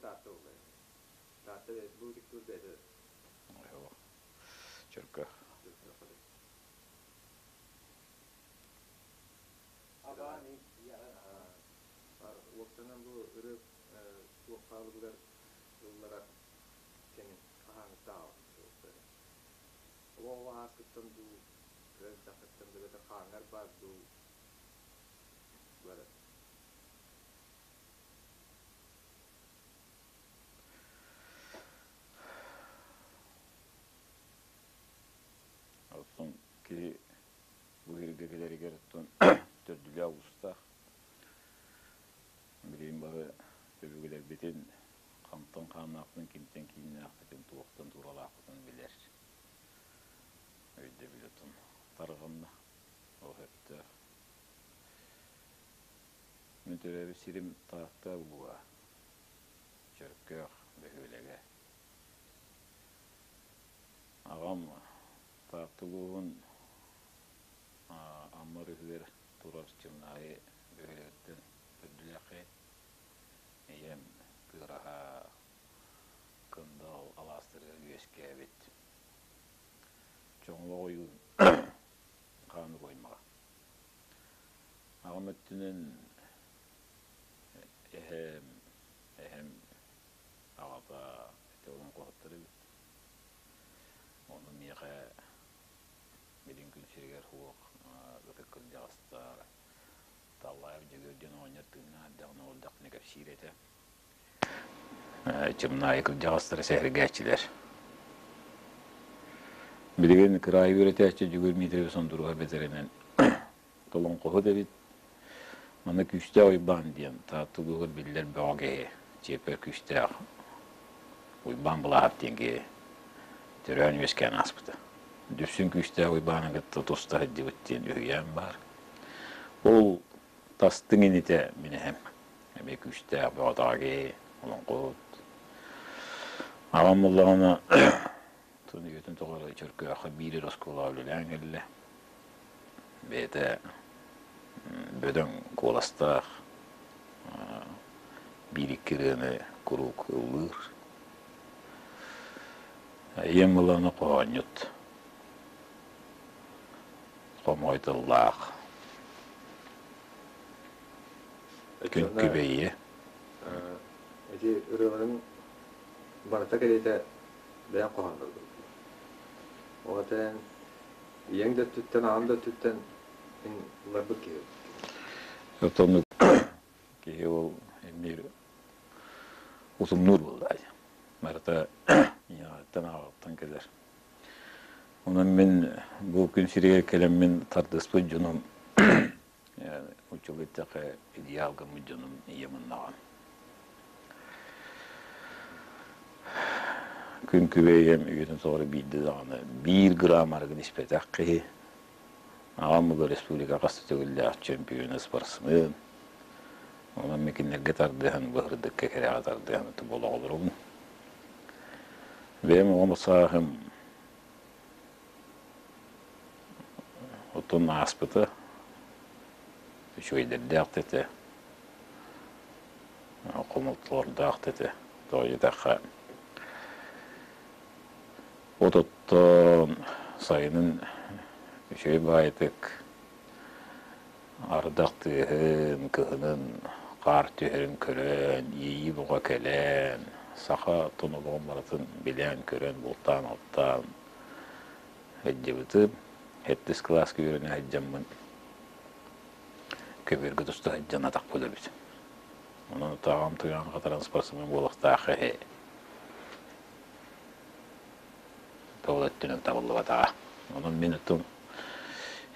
Таатта буолла. Таатта бу тиктур бэйэтэ. Чөркө. Уопсанан бу ырыа туох хаалыбыгар ылларар кэмин хаһааҥҥыттааҕа Олоҕу ааскыттан дуу, кыра эрдэххиттэн да эбэтэр хааҥҥар баар дуу бары. Оттон киһи бу сиргэ кэлэригэр оттон төрдүлээх уустаах. Билигин бары өбүгэлэрбитин хантан хааннаахпытын, кимтэн кииннээхпитин, туохтан тууралаахпытын билэр өйдөбүл отун тарҕанна. Ол сөптөөх. Мин төрөөбүт сирим Таатта улууһа, Чөркөөх бөһүөлэгэ. Аҕам Таатта улууһун Амма өрүһүгэр турар Чымнаайы бөһүөлэгиттэн төрдүлээххэ ийэм Тыараһа Кындал алаастарыгар үөскээбит Чоҥолох ойуун хааннык аймаҕа. Аҕам өттүнэн эһэм, эһэм аҕата ити олоҥхоһуттар эбит. Ону миэхэ билин күн сиригэр суох ытык кырдьаҕастар Таллаев Дьөгүөр диэн оҕонньор тыыннаах эрдэҕинэ олордохпуна кэпсиир этэ. Чымнаайы кырдьаҕастара сэһэргээччилэр. Билигин кыраайы үөрэтээччи Дьөгүөр Дмитриевич Сондуруһа бэтэринэн толоҥхоһут эбит. Манна Күүстээх Уйбаан диэн Таатта улууһугар биллэр бөҕө киһи, чиэппэр күүстээх Уйбаан Былааһап диэн киһи төрөөн үөскээн ааспыта. Дүпсүн Күүстээх Уйбааны кытта туста сылдьыбыт диэн үһүйээн баар. Ол тастыҥ инитэ мин эһэм. Эмиэ күүстээх бөҕө-таҕа киһи, олоҥхоһут. Аҕам буоллаҕына тун үйэтин тухары Чөркөөххө биир эрэ оскуолаҕа үлэлээн кэллэ. Бэйэтэ бөдөҥ куоластаах, биир-икки ырыаны куруук ыллыыр. Ийэм ылана хоһоонньут, хомоҕой тыллаах, күн күбэйиэ. Ити ырыаларын барыта кэриэтэ бэйэҥ хоһоонноргун. Ол этэн ийэҥ да өттүттэн, аҕаҥ да өттүттэн ылларбыт киһи. Оттон киһи ол эмиэ утумнуур буолла. Барыта ийэҕиттэн аҕаҕыттан кэлэр. Онон мин бу күн сиригэр кэлэммин тардыспыт дьонум учугэй эттэххэ идеал гыммыт дьонум ийэм онноҕо. Күн күбэй ийэм үйэтин тухары биирдэ даҕаны биир грамм арыгыны испэтэх киһи. Аҕам буга республика хас да төгүллээх чемпиона, спортсмен. Онон мин кинилэргэ тардыһан, быһырдыкка кэрэҕэ тардыһан буола олоробун. Бэйэм оҕом сааһым Оттон ааспыта үчүгэйдэрдээх да этэ, хомолтолордоох да этэ. Тоҕо диэтэххэ, от оттоон сайынын үчүгэй баайытык ардах тыаһын, кыһынын хаар түһэрин көрөн, иэйии бөҕө кэлэн, саха тонолоҕун барытын билэн-көрөн, бултаан-алтаан сылдьыбытым. Сэттис кылааска үөрэнэ сылдьаммын көбүөргэ туста сылдьан атахпын өлбүтүм. Онон аҕам туйаҕын хатаран спортсмен буолуохтаах киһи тыл өттүнэн табыллыбатаҕа. Онон мин отум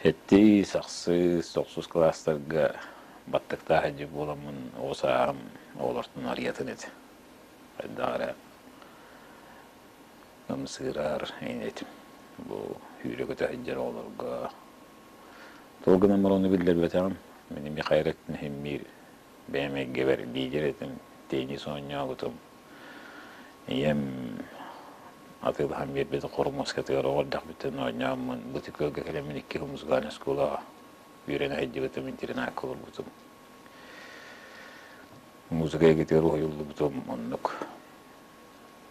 сэттис, ахсыс, тохсус кылаастарга баттыктаах сылдьар буоламмын оҕо сааһым оҕолортон арыйатын этэ. Хайдах эрэ ымсыырар этим. Бу сүүрэ-көтө сылдьар оҕолорго туох гынан баран ону биллэрбэтэҕим. Мин эмиэ хайа эрэ өттүн иһин биир бэйэм эйгэбэр лидер этим, теннис оонньообутум. Ийэм атыылаһан биэрбит хормуоскатыгар оҕо эрдэхпиттэн оонньооммун, Бытыкыалга кэлэммин икки музыкальнай оскуолаҕа үөрэнэ сылдьыбытым, интернакка олорбутум. Музыка эйгэтигэр уһуйуллубутум оннук.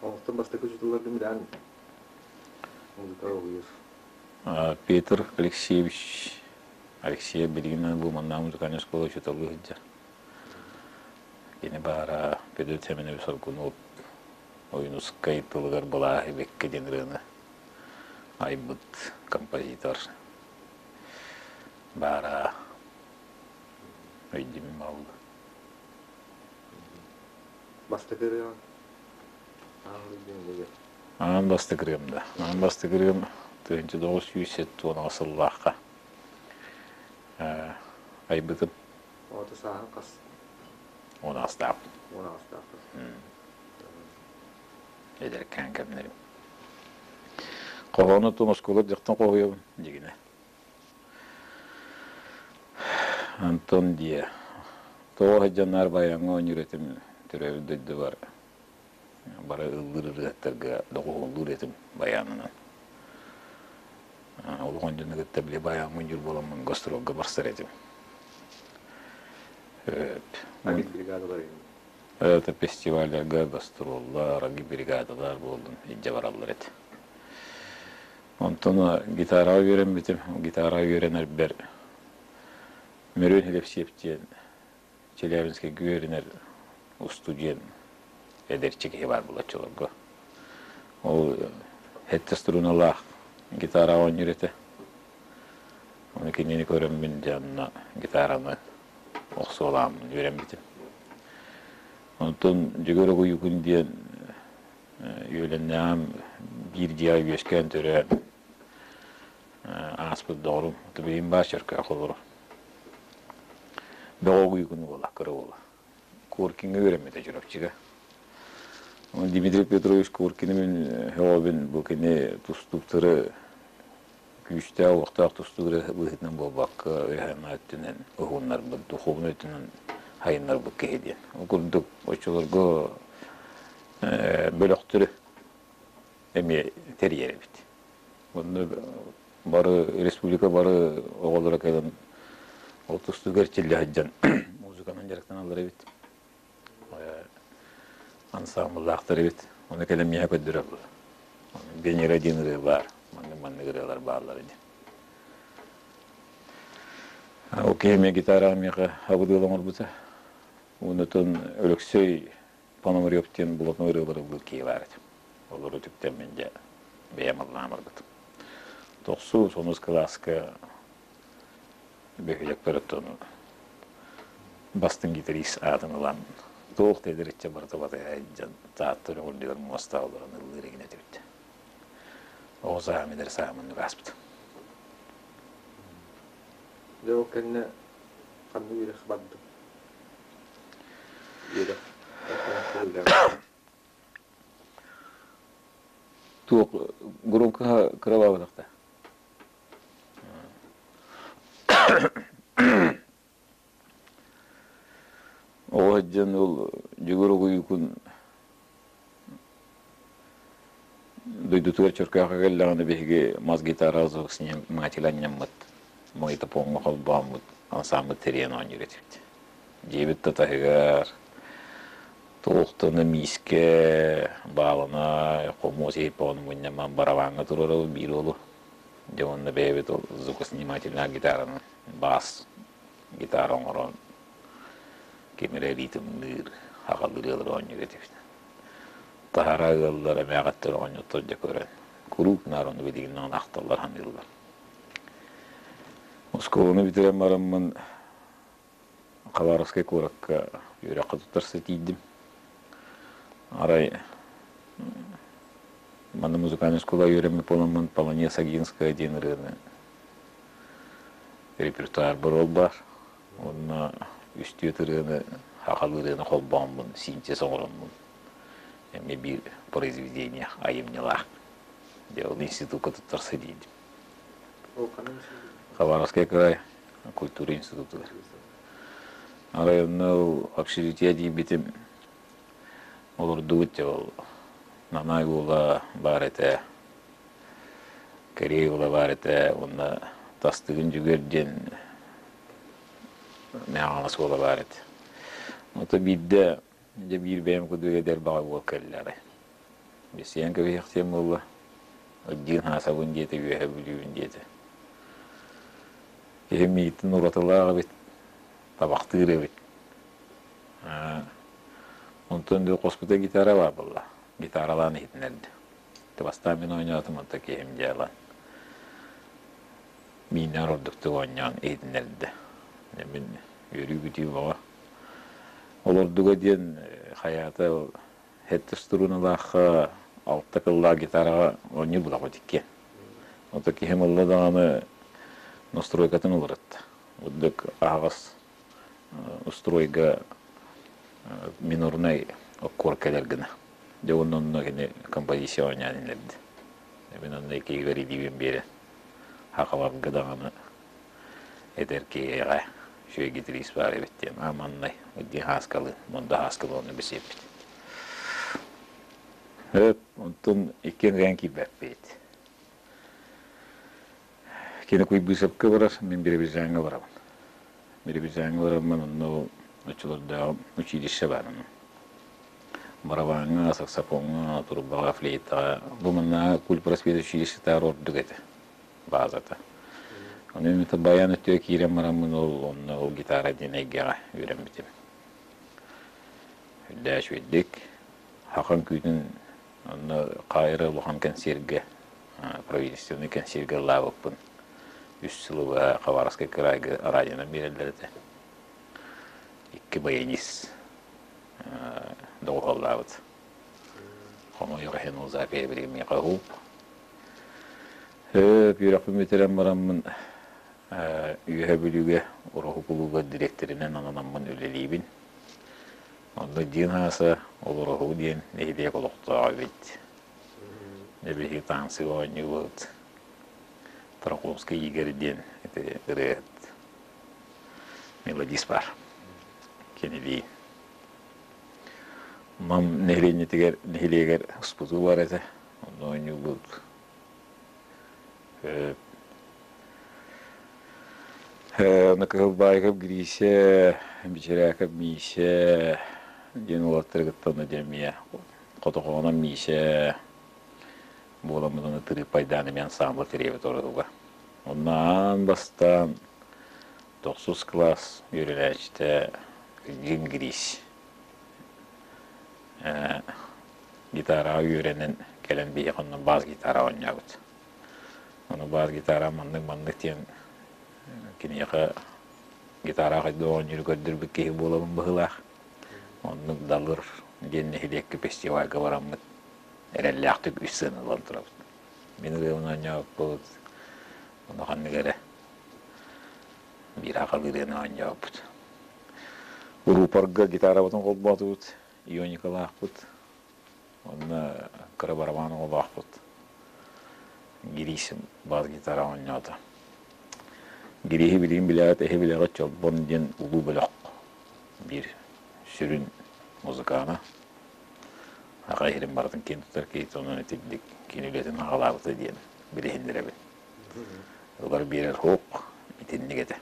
Олохтон бастакы учууталларгын билэҕин музыкаҕа уһуйар. Петр Алексеевич Алексеев билигин бу манна музыкальнай оскуола учууталлыы сылдьар. Кини баара Петр Семенович Соргунов Ойуунускай тылыгар былааһы бэккэ диэн ырыаны айбыт композитор баара өйдүүмүн буолла. Бастакы ырыаҕын аан Аан бастакы ырыам да. Аан бастакы ырыам 1978 сыллаахха айбытым. Оҕото сааһын хас? Он аастаах. Он аастаах. Эдэркээн кэмнэрим. Хоһоону тун оскуола дьахтан хоһуйабын дьигинэ. Антон диэ. Тоҕо сылдьаннар баяҥҥа оонньуур этим төрөөбүт дойдубар бары ыллыыр ырыаһыттарга доҕуһуоллуур этим баянынан. Улахан дьону кытта били баяҥҥа оонньуур буоламмын гастролга барсар этим. Агитбригадалар Это фестивалларга гастроллар, агитбригадалар буоллун илдьэ бараллар этэ. Онтон гитараҕа үөрэммитим. Гитараҕа үөрэнэрбэр Мөрүөн Илэпсиэп диэн Челябинскайга үөрэнэр устудьуон эдэрчи киһи баар буолаччыларга. Ол сэттэ струналаах гитараҕа оонньуур этэ. Ону кинини көрөммүн дьэ онно гитараны охсуолааммын үөрэммитим. Онтон Дьөгүөр Огуйукун диэн үөлэннээҕим биир дьиэҕэ үөскээн төрөөн ааспыт доҕорум билигин баар Чөркөөх олорор. Бөҕө Огуйукун уола, кыра уола. Коркиҥҥа үөрэммитэ Чурапчыга. Дмитрий Петрович Коркины мин һөҕөбүн бу кини тустууктары күүстээх олохтоох тустуу быһыытынан буолбакка өй-санаа өттүнэн уһугуннарбыт, духуобунай өттүнэн хайыннарбыт киһи диэн. Ол курдук оччолорго бөлөхтөрү эмиэ тэрийэр эбит. Онно бары республика бары оҕолоро кэлэн ол тустууга эрчиллэ сылдьан музыканан дьарыктаналлар эбит. Ансаамбыллаахтар эбит. Ону кэлэн миэхэ көрдөрөллөр. Венера диэн ырыа баар. Маннык-маннык ырыалар бааллар ини. Ол киһи эмиэ гитараҕа миэхэ абыдыал оҥорбута. Онутун Өлөксөй Пономарев диэн блокнот ырыалары ыллыыр киһи баар этэ. Олору үтүктэммин дьэ бэйэм ыллаан барбытым. Тохсус, онус кылааска бөһүөлэкпэр оттон бастыҥ гитарист аатын ылан туох да эдэриччэ барыта батыһа сылдьан Таатта үрдүгэр муоста олорон ыллыыр игин этибит. Оҕо сааһым эдэр сааһым оннук ааспыт. Дьэ ол кэннэ ханнык үөрэх бардым? Үөрэх Туох громкаһа кыралаабатахта. Оҕо сылдьан ол Дьөгүөр Огуйукун дойдутугар Чөркөөххө кэллэҕинэ биһиги мас гитараҕа звукосниматель анньаммыт, магнитофоҥҥа холбооммут, ансаамбыл тэрийэн оонньуур этибит. Дьиэбит да таһыгар туохтан да миискэ, баалана, хомуос иһиппэҕин мунньамман барабааҥҥа туруорабыт биир уолу. Дьэ уонна бэйэбит ол звукоснимательнай гитаранан бас гитара оҥорон ким эрэ ритмныыр, аҕалыыр ыаллар оонньуур этибит. Таһара ыаллар эмээҕиттэр оҕонньоттор дьэ көрөн, куруук наар ону билигин ахталлар саныыллар. Оскуоланы бүтэрэн бараммын Хабаровскай куоракка үөрэххэ туттарса тиийдим. Арай манна музыкальнай оскуола үөрэммит буоламмын Полонез Агинская диэн ырыаны репертуарбар ол баар. Уонна үстүөт ырыаны, сахалыы ырыаны холбооммун, синтез оҥороммун эмиэ биир произведение айымньылаах. Дьэ, ол институкка туттарса тиийдим. Хабаровскай кыраай культура институтугар. Арай онно ол общежитие тиийбитим олордубут дьэ ол Нанай уола баар этэ, Кэрий уола баар этэ уонна Тастыгын Дьүгүөр диэн Мэҥэ уола баар этэ. Ото биирдэ Дьэ биир бэйэм курдук эдэр баҕа уол кэллэ арай. Билсиһэн кэбиһиэхтиэм буолла. Ырдьыын хаасабын диэтэ, үөһэ Бүлүүбүн диэтэ. Киһим миигиттэн уратылаах эбит, табахтыыр эбит. Онтон дьэ хоспута гитара баар буолла. Гитаралаан иһитиннэрдэ. Бастаан мин оонньоотум, онтон киһим дьэ ылан мииннээн ордуктук оонньоон иһитиннэрдэ. Мин үөрүү-көтүү бөҕө. Олордуга диэн хайаата сэттэ струналаахха алта кыллаах гитараҕа оонньуур булаҕыт иккиэн. Ото киһим ылла даҕаны настройкатын уларытта. Урдук аһаҕас устройга минорнай оккуор кэлэр гына. Дьэ уонна онно кини композиция оонньоон иннэрдэ. Мин онно иккигэр илиибин биэрэн хахаларга даҕаны эдэр киһиэхэ үчүгэй гитарист баар эбит диэн аа маннай диэн Һааскалыын Мунда Һааскалыын онно бисиэппит. Өп, онтон иккиэн кэлэн киирбэппит. Кини Куйбышевка барар, мин Биробиджаҥҥа барабын. Биробиджаҥҥа бараммын онно оччолордооҕу училище баар онно. Барабааҥҥа, саксофоҥҥа, турбаҕа, флейтаҕа бу манна культпросвет училищетааҕар ордук этэ баазата. Ону мин баян өттүгэр киирэн бараммын ол онно ол гитара диэн эйгэҕэ үөрэммитим. Үрдээ үчүгэйдик. Хахан күүтүн онно Каира улахан кэнсиэргэ правительственный кэнсиэргэ ыллаабыппын. Үс сылы быһа Хабаровскай кыраайга радионан биэрэллэр этэ. Икки баянист доҕуһуоллаабыт. Хомойуох иһин ол запиһи билигин миэхэ уһук. Үөрэхпин бүтэрэн бараммын Үөһэ Бүлүүгэ Ороһу кулууба дириэктэринэн ананаммын үлэлиибин. Онно Дин Ааса ол Ороһу диэн нэһилиэк олохтооҕо эбит. Биһиги таҥсыга оонньуубут. Тараховскай Игорь диэн ити ырыаһыт мелодист баар. Кинилии. Нам нэһилиэнньэтигэр нэһилиэгэр успутуу бар этэ. Онно оонньуубут. Аны Кыһылбаайкап Гриисэ, Бичэрээкэп Миисэ диэн уолаттары кытта онно диэн эмиэ Хотохоонон Миисэ буоламмыт аны Тырыыппайдаан эмиэ ансаамбыл тэрийэбит Ороһуга. Онно аан бастаан тохсус кылаас үөрэнээччитэ Дин Грис гитараҕа үөрэнэн кэлэн биһиэхэ онно бас гитара оонньообут. Ону бас гитара маннык-маннык диэн киниэхэ гитара хайдах оонньууру көрдөрбүт киһи буолабын быһыылаах. Оннук Далыр диэн нэһилиэккэ фестивальга бараммыт эрэллээхтик үс сыана ылан турабыт. Мин ырыабын оонньообуппут, ону ханнык эрэ биир аҕалыы ырыаны оонньообуппут. Урупарга гитарабытын холбоотубут, ионикалаахпыт, Онно кыра барабан оҕолоохпут. Гирисин бас гитара оонньоото. Гириһи билигин билэҕит, эһи билэҕит Чолбон диэн улуу бөлөх биир сүрүн музыкана. Аҕа иһирин барытын киэн тутар киһи онон итинник кини үлэтин аҕалаабыта диэн билиһиннэрэбин. Ылар биэрэр хук итинник этэ.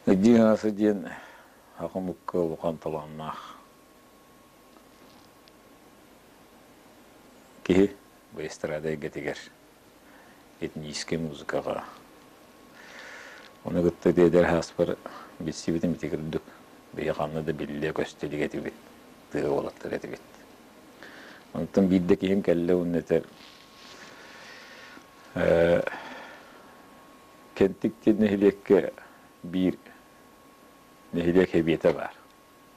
Дьиҥ диэн Саха омукка улахан талааннаах киһи бу эстрада эйгэтигэр этническэй музыкаҕа ону кытта ити эдэр сааспар билсибитим ити курдук биһи ханна да биллэ-көстө илик этибит тыа уолаттар этибит онтон биирдэ киһим кэллэ уонна этэр Кэнтик диэн нэһилиэккэ биир нэһилиэк сэбиэтэ баар.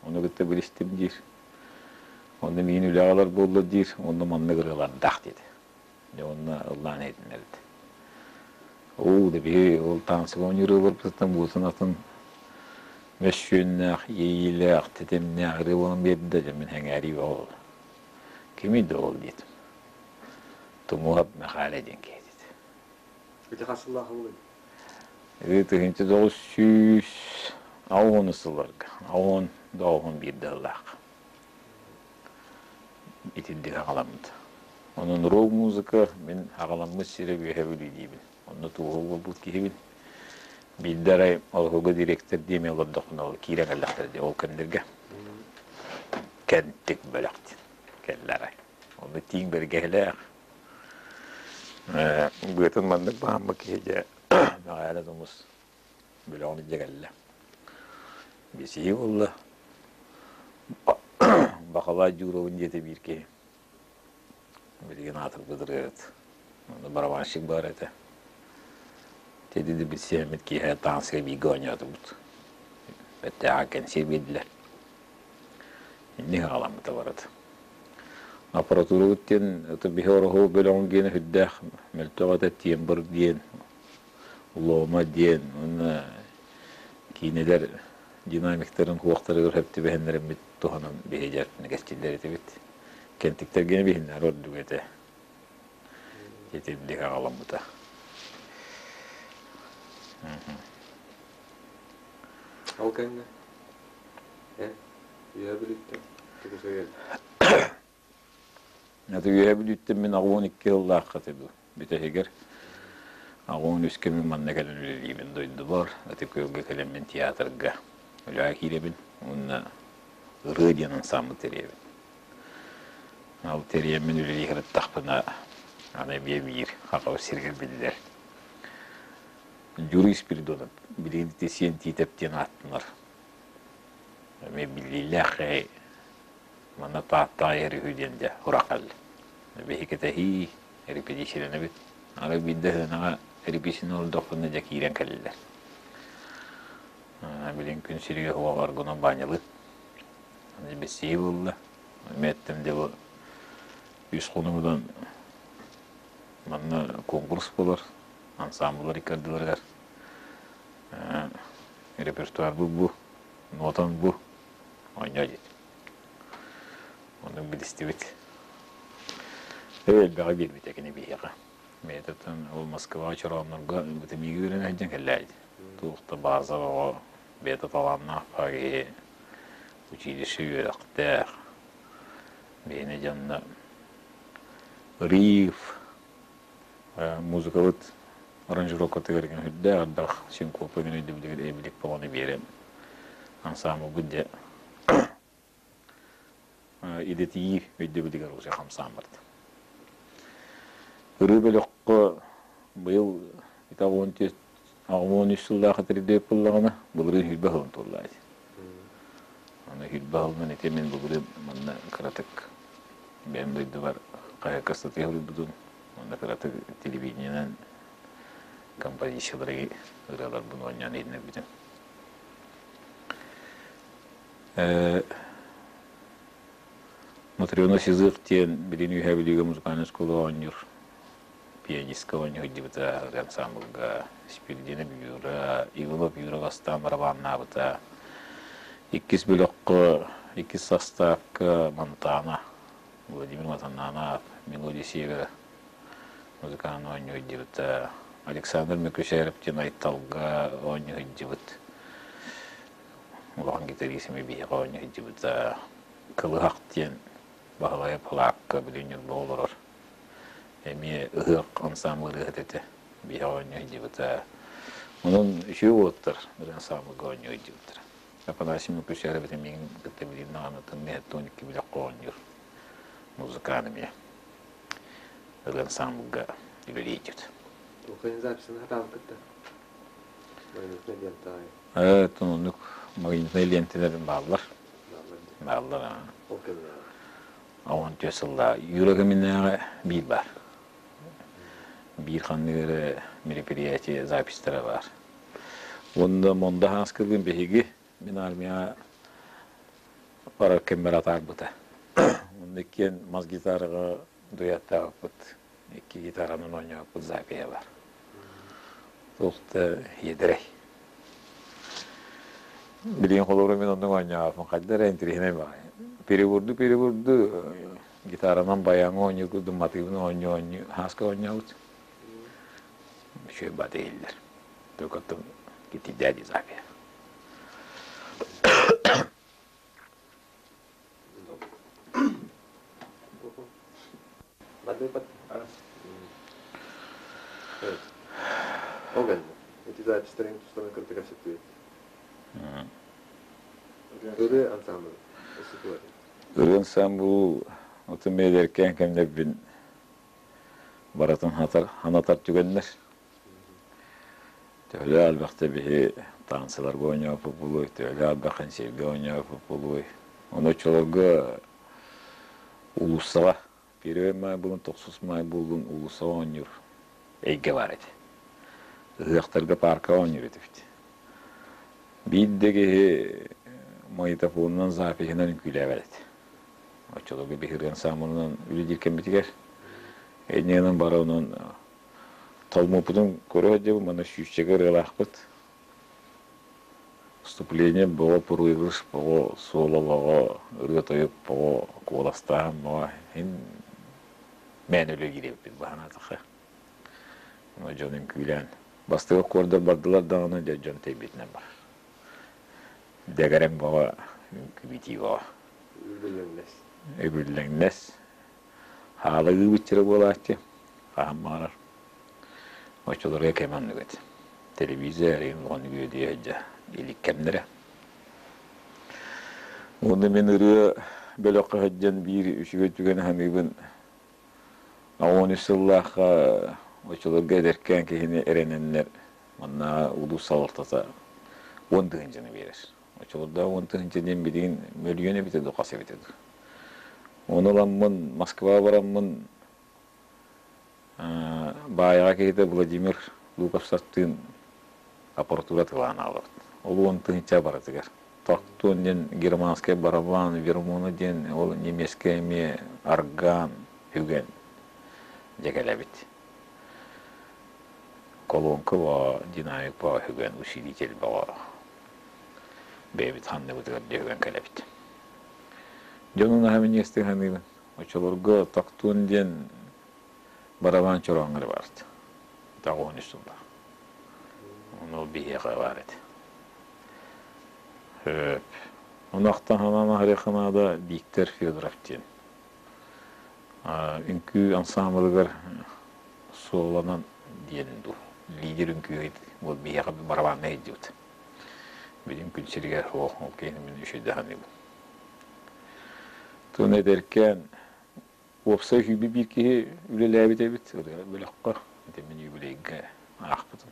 Ону кытта билистим диир. Онно миигин үлэҕэ ылар буолла диир, онно маннык ырыалардаах диэтэ. Дьэ онно ыллаан иһитиннэрдэ. Оо, да биһи ол таансыга оонньуур ырыаларбытыттан буотун атын мөссүөннээх, иэйиилээх, тэтимнээх ырыа буолан биэрдэ, дьэ мин сэҥээрии бөҕө буолла. Кимий да ол диэтим. Тумууһап Мэхээлэ диэн киһи этэ. Ити хас сыллаах буолуой? 1960 сылларга, 10 91 сыллаах итинник аҕаламмыт. Онон рок-музыка мин аҕаламмыт сирэ Үөһэ Бүлүү диибин. Онно туоһу буолбут киһибин. Биирдэ арай Олоһуга директор диэми олордохпуна ол киирэн кэллэхтэрэ дии ол кэмнэргэ. Кэнтик бөлөх диэн кэллэ арай. Онно тииҥ бэргэһэлээх быатын маннык бааммыт киһи дьэ Мэхээлэ Тумус бөлөҕүн илдьэ кэллэ. Бисиһии буолла. Бахалай Дьууровын диэтэ биир киһи. Билигин аатырбыт ырыаһыт. Онно барабанщик баар этэ. Теди да билсиһэммит киэһэ таҥаска бииргэ оонньоотубут. Бэттээҕэ кэнсиэр биэрдилэр. Инник аҕаламмыта барыта. Аппаратурабыт диэн это биһи ороһу бөлөҕүн гиэнэ сүрдээх мөлтөх этэ тембр диэн, улома диэн уонна киинэлэр динамиктарын куохтарыгар сөп түбэһиннэриммит туһанан биһи дьэртини кэччиллэр этибит. Кэнтиктэргэ биһиннэр ордук этэ. Итирдик аҕаламмыта. Ол кэннэ эн Үөһэ Бүлүүттэн тугу сөйөн? Аты Үөһэ Бүлүүттэн мин 82 сыллаахха этэ дуу бүтэһигэр 83 кэмин манна кэлэн үлэлиибин дойдубар Ытык Күөлгэ кэлэммин театрга үлэҕэ киирэбин уонна ырыа диэн ансаамбыл тэрийэбин. Ол тэрийэммин үлэлии сырыттахпына аны эмиэ биир Хахабыт сиригэр биллэр Юрий Спиридонов билигин ити Сиэн Тиитэп диэн ааттанар эмиэ биллиилээх киһи манна Тааттаҕа иһэр үһү диэн дьэ сурах кэллэ. Биһикэтэһии, репетицияланабыт. Арай биирдэ сыанаҕа репетицияны олордохпуна дьэ киирэн кэллилэр. Билигин күн сиригэр суох аргунан баанньалыыр. Бэссиһии буолла. Эмиэ эттим дьэ бу үс хонугунан манна конкурс буолар, ансамбллар икки ардыларыгар репертуарбыт бу, нотам бу, оонньоо диэтим. Ону билистибит. Элбэҕи биэрбитэ кини биһиэхэ. Бэйэтиттэн ол Москваҕа чорооннорго бытымиигэ үөрэнэ сылдьан кэллээт. Туох да база оҕо бэйэтэ талааннаах киһи училище үөрэхтээх биһини дьонно риф музыкабыт аранжировкатыгар үрдээх элбэх синкопа гына өйдөбүлүгэр эбилик бөҕөнү биэрэн ансаамбылбыт дьэ идэтийии өйдөбүлүгэр уже хамсаан барда. Ырыы бөлөххө быйыл 83 сыллаах этирдиэп буоллаҕына, былырыын 20 сылын туолла ити. Аны 20 сылынан ити мин былырыын манна кыратык бэйэм дойдубар хаһыакка ыстатыйа суруйбутум. Онно кыратык телевидениенэн композициялары ырыаларбын оонньоон иһитиннэрбитим. Матрена Сизых диэн билин Үөһээ Бүлүүгэ музыкальнай оскуола оонньуур пианистка оонньуу сылдьыбыта ансамблга Спирдина Юра, Иванов Юра бастаан барабаннаабыта. Иккис бөлөххө, иккис састаапка Монтана, Владимир Матананов, Мелодия Севера музыкант оонньуу сылдьыбыта. Александр Мөкүсээров диэн Айталга оонньуу сылдьыбыт. Улахан гитарист эмиэ биһиэхэ оонньуу сылдьыбыта. Кылыһах диэн Баһылайа Палаакка билин Ньурба олорор. Эмиэ ыһыах ансаамбыл ырыаһыт этэ. Биһиэхэ оонньуу сылдьыбыта. Онон үчүгэй уолаттар ансаамбылга оонньуу сылдьыбыттара. Афанасий Мөкүсээров этэ миигин кытта билигин даҕаны тымныы 72 бөлөххө оонньуур музыкант эмиэ. Ырыа ансаамбылга үлэлиир. Организацияны хатаабыккыт да? Магнитная лента Оннук магнитнай лиэнтэлэр бааллар. Бааллар. Ол кэминээҕи. 14 сыллаа Юра кэминээҕи биир баар. Биир ханнык эрэ мероприятие записьтара баар. Уонна Монда Хааскылыын биһиги мин армияҕа барар кэммэр атаарбыта. Онно иккиэн мас гитараҕа дуэттаабыппыт. Икки гитаранан оонньообуппут запиһа бар. Туох да иэдэрэй. Билигин холобура мин оннук оонньообоппун хайда эрэ интэриэһинэй баҕайы. Переборду гитаранан баяҥы оонньуур курдук матыыбын оонньуу-оонньуу хааска оонньообут. Үчүгэй баата иһиллэр. Только оттон китийдээ дии запиһа. Ол кэннэ. Записьтарын тустарын кытта кэпсэттибит. Ырыа ансаамбыл Ырыа ансаамбыл отун бэйэлэркээн кэмнэрбин барытын ханатар түгэннэр. Төһөлөөх элбэхтэ биһи таансыларга оонньооппут буолуой, төһөлөөх элбэх кэнсиэргэ оонньооппут буолуой. Ону оччолорго уулуссаҕа Первый маай буолун, тохсус маай буоллун уулуссаҕа оонньуур эйгэ баар этэ. Ыһыахтарга пааркаҕа оонньуур этибит. Биир да киһи магнитофонунан, запиһынан үҥкүүлээбэт этэ. Оччолорго биһи ырыан сааманынан үлэлиир кэммитигэр иннинэн бары онон толмуппутун көрө сылдьабын, манна сүүсчэкэ ырыалаахпыт. Вступление бөҕө, проигрыш бөҕө, соло бөҕө, ырыа-тойук бөҕө, куоластааһын бөҕө иһин мээнэ үлэ киириэппит баһанаатахха. Ону дьон үҥкүүлээн бастакы аккордар бардылар даҕаны дьэ дьон тэйбитинэн барар. Дэгэрэҥ бөҕө, үҥкүү-битии бөҕө. Үбүллэҥнэс. Үбүллэҥнэс. Хаала ыыбыччара буолааччы, хаһан баҕарар. Оччолорго кэм оннук этэ. Телевизор эҥин улахан үөдүйэ сылдьа илик кэмнэрэ. Уонна мин ырыа бөлөххө сылдьан биир үчүгэй түгэни саныыбын. 13 сыллаахха оччолорго эдэркээн киһини эрэнэннэр манна улуус салалтата 10 тыһыынчаны биэрэр. Оччолордоох 10 тыһыынча диэн билигин мөлүйүөн эбитэ дуу, хас эбитэ дуу. Ону ыламмын Москваҕа бараммын Баайаҕа киһитэ Владимир Луковцевтыын аппаратура тылаан аҕалабыт. Ол 10 тыһыынча барытыгар. Тактон диэн германскай барабан, Вермона диэн ол немецкэй эмиэ орган, үгэн дьэ кэлэбит. Колонка боо, динамик боо үгэн, усилитель боо. Бэйэбит ханныбытыгар дьэ үгэн кэлэбит. Дьонун аһа минньигэстик саныыбын. Оччолорго Тактун диэн барабан чорооҥҥо эрэ баарт. 93 сыллаах. Ону биһиэхэ баар этэ. Сөп. Ону ахтан санаан аһарыахха наада Виктор Федоров диэн. Үҥкүү ансаамбылыгар суоланан диэн дуу, лидер үҥкүүһүт вот биһиэхэ барабанна сылдьыбыт. Билим күн сиригэр суох, ол киһини мин үчүгэй саныыбын. Тун эдэркээн уопсай сүүрбэ биир киһи үлэлээбит эбит ырыа бөлөххө. Ити мин юбилейга аахпытым.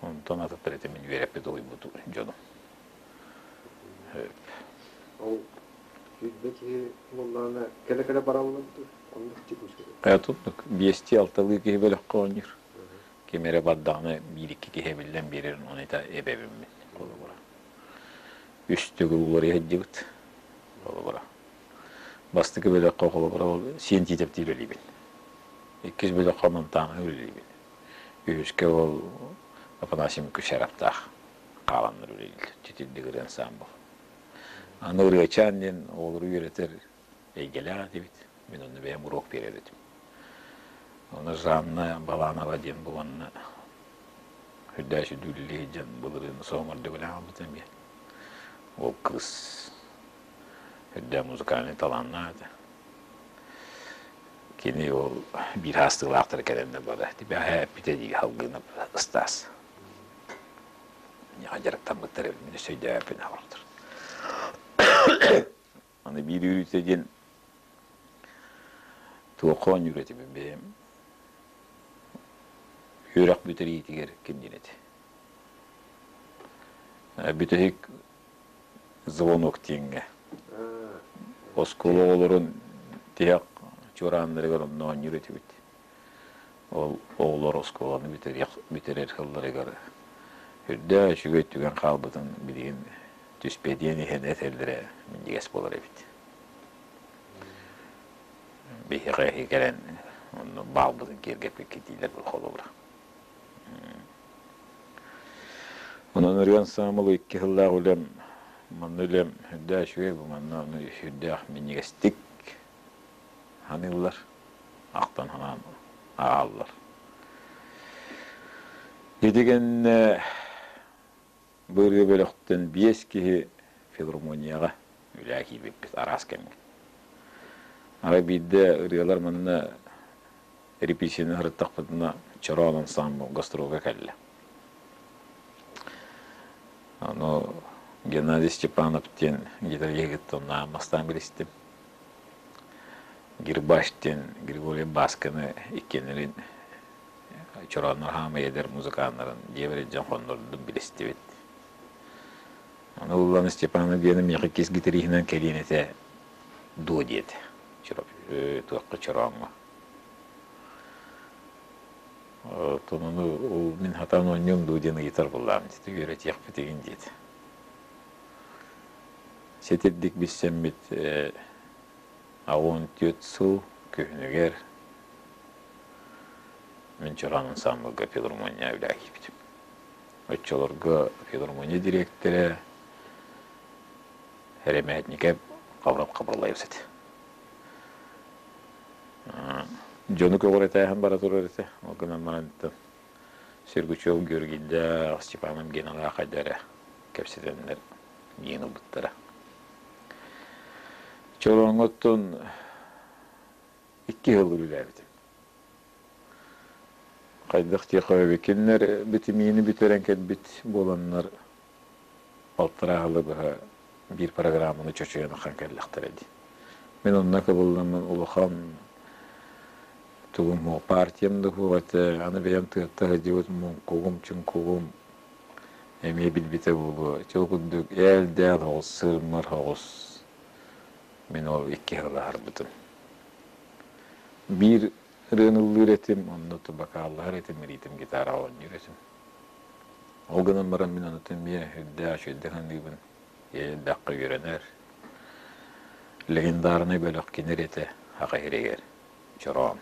Онтон атыттар ити мин үөрэппит уһуйбут дьонум. Ол 20 киһи буоллаҕына кэлэ-кэлэ бараллар дуу? Оннук текучка. Тутнук биэстии-алталыы киһи бөлөххө оонньуур. Ким эрэ бардаҕына биир-икки киһи эбиллэн биэрэр, ону это эбэбин мин холобура. Үс төгүл уларыйа сылдьыбыт холобура. Бастакы бөлөххө холобура ол сиэн тиитэптии үлэлиибин. Иккис бөлөххө Монтана үлэлиибин. Үһүскэ ол Афанасий Мукушаровтаах хааланнар үлэлииллэр. Титирдик ырыа ансаамбыл. Аны ырыачаан диэн оҕолору үөрэтэр эйгэлээх этибит. Мин онно бэйэм уруок биэрэр этим. Ону Жанна Баланова диэн бу уонна үрдээчи үлэлии сылдьан былырыын соһумар дөбөлөөн хаалбыт эмиэ. Ол кыыс үрдээх музыкальнай талааннаах этэ. Кини ол биир хаастыылаахтара кэлэннэр бары тибэһэ эппитэ дии халгыына ыстаас. Миэхэ дьарыктаммыттар эбит, мин өссө өйдөөбөппүн аҕаллар. Аны биир үөрүүтэ диэн туохха оонньуур этибин бэйэм үөрэх бүтэриитигэр ким диэн этэ. Бүтэһик звонок диэҥҥэ оскуола оҕолорун тиһэх чуорааннарыгар онно оонньуур этибит. Ол оҕолор оскуоланы бүтэрэр сылларыгар үрдээх үчүгэй түгэн хаалбытын билигин түспэтиэн иһэн этэллэрэ минньигэс буолар эбит. Биһиэхэ кэлэн онно баалбытын киэргэппиккит дииллэр холобура. Онон ырыан саамал икки сыллаах үлэм, манна үлэм үрдээх үчүгэй бу манна ону сүрдээх минньигэстик саныыллар, ахтан санаан ааҕаллар. Ити кэннэ бу ырыа бөлөхтөн биэс киһи филармонияҕа үлэҕэ киирбиппит араас кэмҥэ. Арай биирдэ ырыалар манна репетицияны сырыттахпытына Чороон ансаамбыл гастролга кэллэ. Ону Геннадий Степанов диэн гитариһыттан бастаан билистим. Гирбаш диэн Григорий Басканы иккиэннэрин Чорооннор хаамай эдэр музыканнарын дьиэбэр илдьэн хоннордум билистибит. Аны Уллана Степанов диэни миэхэ кис гитариһынан кэлиэн этэ дуо диэтэ. Туохха чорооҥҥо. Оттон ону ол мин хатаан оонньуом дуу диэн ыйытар буоллаҕым диэтэ, үөрэтиэхпит игин диэтэ. Ситирдик билсэммит 84 сыл күһүнүгэр мин Чороон ансаамбылга филармония үлэҕэ киирбитим. Оччолорго филармония дириэктэрэ Эрэмээтникэп Хабырап Хабырылаев этэ. Дьону көҕүрэтээһин бара турар этэ. Ол гынан баран Сергучев Георгийдаах, Степанов Геналаах хайда эрэ кэпсэтэннэр диэн ылбыттара. Чорооҥҥоттон икки сыл үлэлээбитим. Хайдах диэххэ кинилэр битимиини бүтэрэн кэлбит буоланнар балтараа сылы быһа биир программаны чочуйан ахан кэллэхтэрэ дии. Мин онно кыбылламмын улахан тугум партиям да суох этэ, аны бэйэм тыатта сылдьыбыт муҥкугум, чуҥкугум эмиэ билбитэ буолуо. Чол курдук ээл-дээл соҕус, сырмар соҕус мин ол икки сыл аһарбытым. Биир ырыаны ыллыыр этим, онно бакааллаһар этим, ритм гитараҕа оонньуур этим. Ол гынан баран мин ону эмиэ үрдээх үчүгэйдик саныыбын, элбэххэ үөрэнэр. Легендарнай бөлөх кинир этэ аҕа иһиригэр Чороон.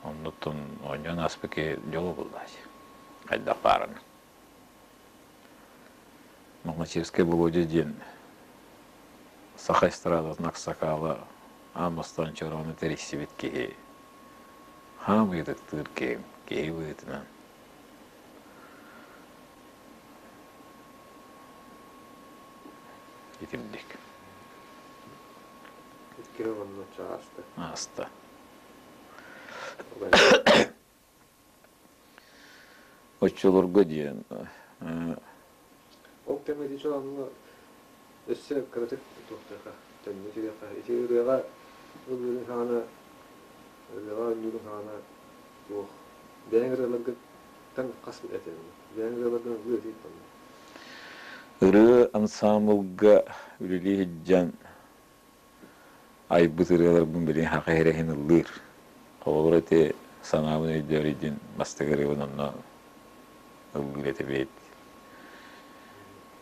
Оннуттан оонньоон ааспыт киһи дьоло буллааччы. Хайдах баарынан. Мохначевскай Володя диэн саха эстрадатын аксакаала аан бастаан Чороону тэрийсибит киһи хаам ыйытыктыыр киһим, киһи быһыытынан. Итинник. Икки уоннучча ааста. Ааста. Оччолорго диэн Ол кэмҥэ ити чолоҥҥо өссө кыратык туохтуохха, төннө түһүөххэ. Ити ырыаҕа ыллыырын саҕана, ырыаҕа оонньуурун саҕана туох бэйэҥ ырыаларгыттан хас этэ бэйэҥ ырыаларгын ыллыы этиит онно. Ырыа ансаамбылга үлэлии сылдьан айбыт ырыаларбын билигин саха иһин ыллыыр. Холобура ити санаабын өйдөөр диэн бастакы ырыабын онно ыллыыр этибит.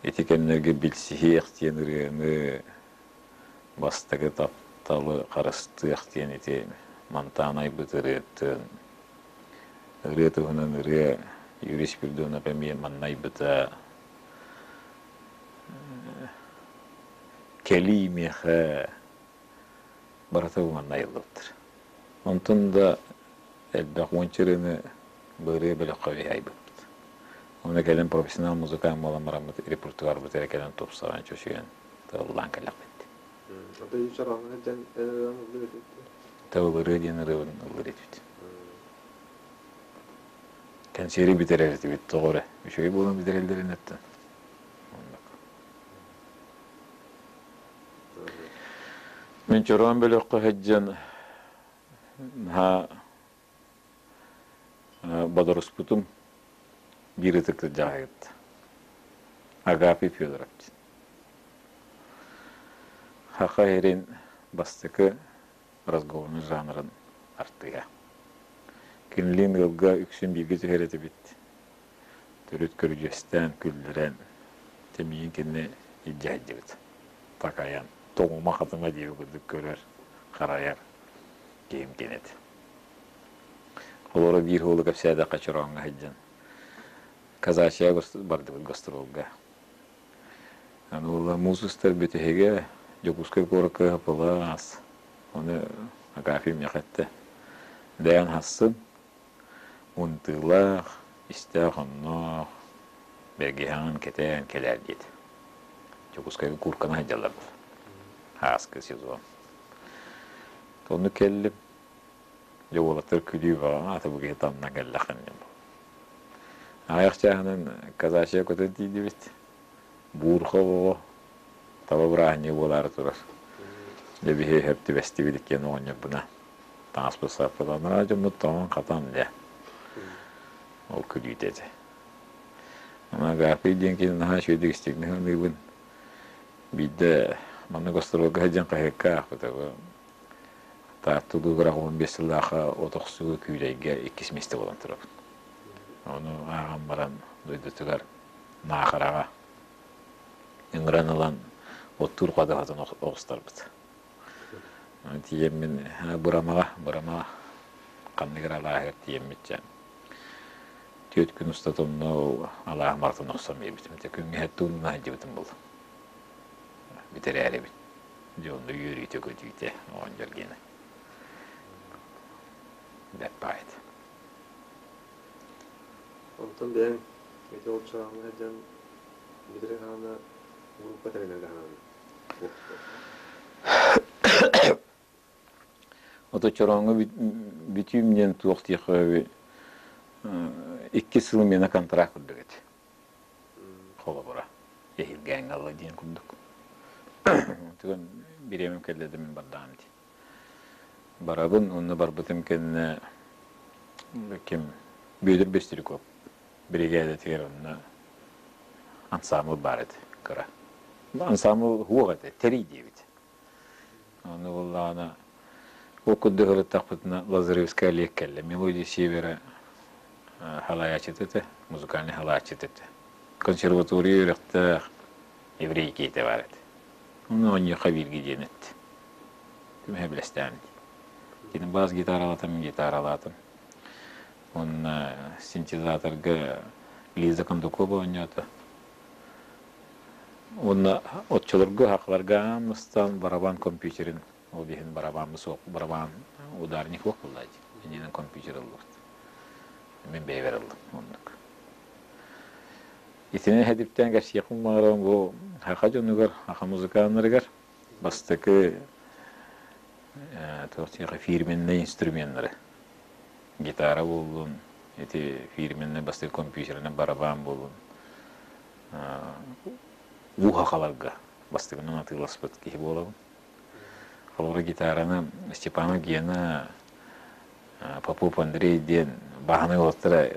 Ити кэмнэргэ билсиһиэх диэн ырыаны бастакы тапталы харыстыах диэн ити мантаан айбыт ырыатын ырыа туһунан ырыа Юрий Спиридонов эмиэ манна айбыта Кэлии миэхэ барыта манна айыллыбыттар. Онтон да элбэх уонча ырыаны бырыа бөлөххө айбыппыт. Онно кэлэн профессионал музыкант буолан бараммыт репертуарбыт эрэ кэлэн тупсаран, чочуйан, тыллаан кэллэхпит. Тыл ырыа диэн ырыабын ыллыр этибит. Кэнсиэри бүтэрэр этибит тоҕо эрэ. Үчүгэй буолан бүтэрэллэрин эттэн. Мин Чороон бөлөххө сылдьан наһаа бодоруспутум биир ытык кырдьаҕайыт Агафий Федоров диэн. Саха сирин бастакы разговорный жанрын артыыһа. Кинилиин ыалга үксүн бииргэ түһэр этибит. Төрүт көрүдьүөстээн, күллэрэн, тэмиин кинини илдьэ сылдьыбыт. Такайан, тоҥума-хатыма диэби курдук көрөр, харайар киһим кини этэ. Олору биир уолу кэпсээтэххэ Чорооҥҥо сылдьан Казачья бардыбыт гастролга. Аны уола муус устар бүтэһигэ Дьокуускай куоракка ыһапылаас. Ону Агафья миэхэ эттэ. Дээн хассын, унтыылаах, истээх онноох, бэргэһэҕин кэтээн кэлээр диэтэ. Дьокуускайга куурканы сылдьаллар буолла. Ааскы сезон. Онну кэллим. Дьэ уолаттар күлүү баҕа, ата бу киһи тамна кэллэххин диэн. Аҕыйах чааһынан Казачья көтөн тиийдибит. Буурха оҕо таба бырааһынньыга буолаары турар. Дьэ биһи сөп түбэстибит иккиэн оҕонньорбуна. Таҥаспыт саппатанара дьоммут тоҥон-хатан дьэ. Ол күлүүтэ этэ. Ана Агафий диэн кини наһаа үчүгэйдик истиҥник саныыбын. Биирдэ маннык гастролга сылдьан хаһыакка аахпыта. Таатта улууһугар 15 сыллаахха от охсуу күүлэйгэ иккис миэстэ буолан турабын. Ону ааҕан баран дойдутугар Наахараҕа ыҥыран ылан оттуур ходуһатын оҕустарбыт. Тиийэммин Бырамаҕа, Бырамаҕа ханнык эрэ алааһыгар тиийэммит түөрт күн устата онно алааһым барытын охсон биэрбитим. Ити күҥҥэ туунна сылдьыбытым буолла. Бүтэрээрибин. Дьэ онно үөрүүтэ-көтүүтэ оҕонньор гиэнэ. Бэрт баҕайы этэ. Онтон бэйэҥ ити ол чааһыҥҥа сылдьан бүтэрин хаана группа тэринэргэ санаатыҥ? Ото чорооҥҥо бүтүүм диэн туох диэххэ икки сыл миэнэ контракт курдук этэ. Холобура, эһиргээҥҥэ ылла диэн курдук. Түгэн бириэмэм кэллэ да мин бардаҕым дии. Барабын уонна барбытым кэннэ ким Бүөтүр Бестряков биригээдэтигэр онно ансаамбыл баар этэ кыра. Ансаамбыл уох этэ, тэрий диэбит. Ону буоллаҕына ол курдук ырыттахпытына Лазаревскай Олег кэллэ. Мелодия Севера халайааччыта этэ, музыкальнай халааччыта этэ. Консерватория үөрэхтээх еврей киһитэ баар этэ. Ону оонньуохха бииргэ диэн эттэ. Ким сөбүлэстээн Кини бас гитаралаатым, гитаралаатым. Уонна синтезаторга Лиза Кондукова оонньоото. Уонна оччолорго хахларга аан барабан компьютерин, ол иһин барабан суох, барабан ударник суох буолла дии. Иннинэн компьютер ыллыбыт. Мин бэйэбэр ыллым оннук. Итини хэдиптээн кэпсиэхпин баҕарабын бу саха дьонугар, саха музыканнарыгар бастакы туох диэхэ фирменнэй инструменнары гитара буоллун, ити фирменнэй бастакы компьютерынан барабан буоллун уу хахаларга бастакынан атыыласпыт киһи буолабын. Холобура гитараны Степанов Гена, Попов Андрей диэн бааһынай уолаттара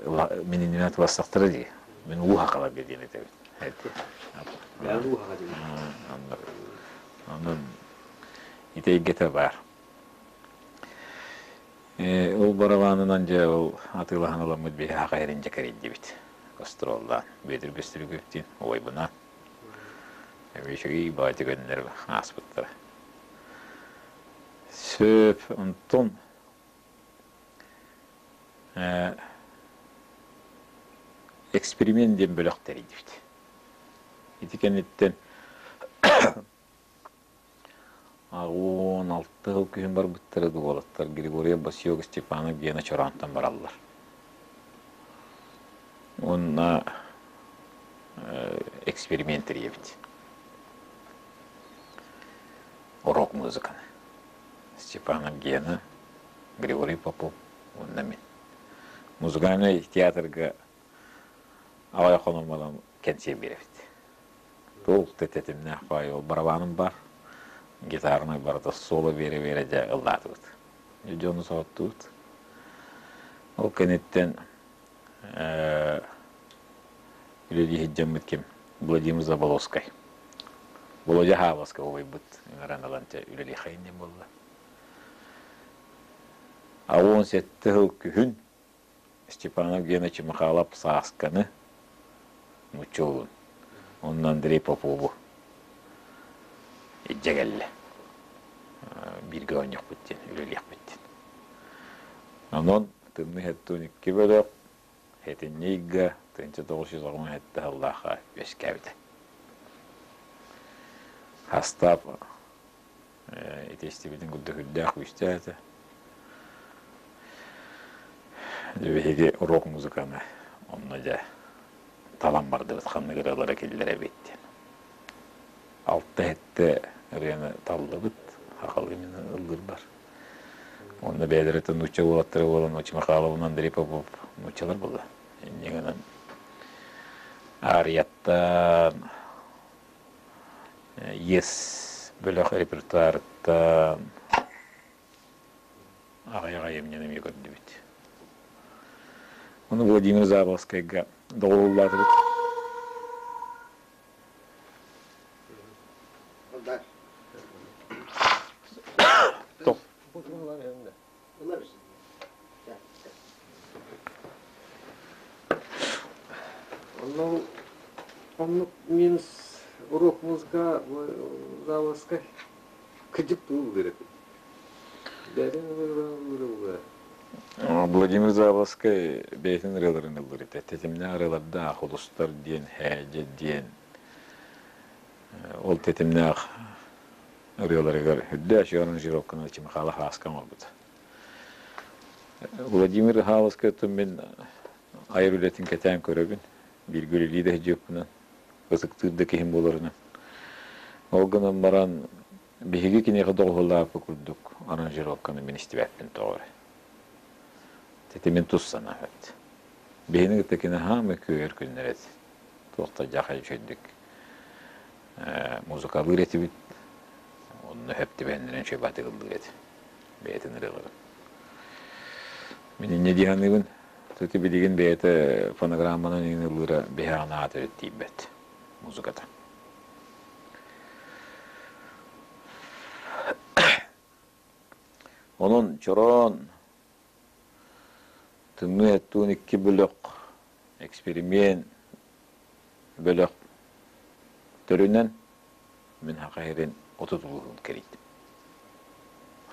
мин иннинэ атыластахтара дии. Мин уу хахаларга диэн этэбин. Бэйэҥ уу хаха диэн. Оннук. Онон ити эйгэтэ баар. Ол барабаанынан дьэ ол атыылаһан ыламмыт биһи хахайрын дьэ кэрийдибит. Гастроллаан Бүөтүр Бөстүрүгүптүүн убайбынаан үчүгэй баҕа түгэннэр ааспыттара. Сөп, онтон эксперимент диэн бөлөх тэрийдибит. Ити кэнниттэн 16 сыл күһүн барбыттара уолаттар Григорий Басьёг, Степанов Гена Чороонтон бараллар. Уонна эксперимент тэрийэбит. Рок-музыканы. Степанов Гена, Григорий Попов уонна мин. Музыкальнай театрга аҕай хонон кэнсиэр биэрэбит. Туох да тэтимнээх баай ол барабааным бар, гитараны барыта соло биэрэ-биэрэ дьэ ыллаатыбыт. Дьону соһуттубут. Ол кэнниттэн үлэлии сылдьаммыт ким? Владимир Заболоцкай. Володя Хаабаска убайбыт ыҥыран ылан үлэлиэхэйин диэн буолла. А 17 сыл күһүн Степанов Генович Михайлов Саасканы нуучча уолун уонна Андрей Попову илдьэ кэллэ. Бииргэ оонньуохпут диэн, үлэлиэхпит диэн. Онон тымныы 72 бөлөх сэтинньи ыйга 1997 сыллаахха үөскээбитэ. Хастаап ити истибитин курдук үрдээх күүстээх этэ. Дьэ биһиги рок-музыканы онно дьэ талан бардыбыт ханнык ырыалара киллэрэбит диэн. Алта-сэттэ ырыаны таллыбыт, сахалыы мин ыллыырбар. Уонна бэйэлэрэ нуучча уолаттара буолан Очи Михайловна, Андрей Попов нууччалар буолла. Инньэ гынан. Аарыйаттан, Yes бөлөх репертуарыттан аҕыйах айымньыны эмиэ көрдүбүт. Ону Владимир Заболоцкайга доҕуһуоллаатыбыт. Онно оннук минус урок музыка заводскай кыдьык туул этим. Владимир Заболоцкай бэйэтин ырыаларын ыллыр этэ. Тэтимнээх ырыалардаах Улустар диэн, Һээдьэ диэн ол тэтимнээх ырыаларыгар үрдээх аранжировканы Михайлов Ааска оҥорбута. Владимир Хаалыскай мин айар үлэтин кэтээн көрөбүн. Бииргэ үлэлии да сылдьыаппынан, ытыктыыр да киһим буоларынан. Ол гынан баран биһиги киниэхэ доҕуһуоллаабыт курдук аранжировканы мин истибэппин тоҕо эрэ. Тэтимин тус санаа эбит. Биһини кытта кини хаамай күөйэр күннэр эт. Туох да дьахай үчүгэйдик музыкалыыр этибит. Онно сөп түбэһиннэрэн үчүгэй батыгыллыыр этэ. Бэйэтин ырыаларын. Мин инньэ дии саныыбын. Ити билигин бэйэтэ фонограмманан иҥин ыллыыра биһиэхэ наада эбит тиийбэт музыката. Онон чороон тымныы эттуун икки бөлөх эксперимент бөлөх төрүнэн мин Саха сирин 30 улууһун кэрийдим.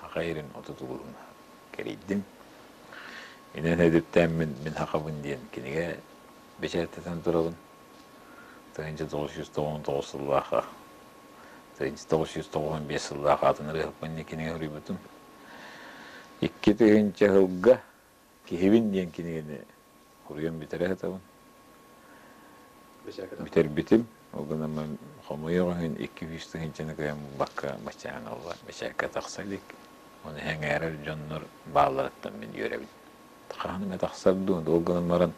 Саха сирин 30 улууһун кэрийдим. Инэн эдиптээммин мин сахабын диэн кинигэ бэчээттэтэн турабын. 1999 сыллаахха 1995 сыллаах аатын ырыаһыппын диэн кинигэ суруйбутум. 2000 сылга Киһибин диэн кинигэни суруйан бүтэрэ сытабын. Бүтэрбитим. Ол гынан хомойуох иһин 200 тыһыынчаны кыайан булбакка баччаан ылла. Бэчээккэ тахса илик. Ону сэҥээрэр дьоннор баалларыттан мин үөрэбин. Хаһан эмэ тахсар дуу, ол гынан баран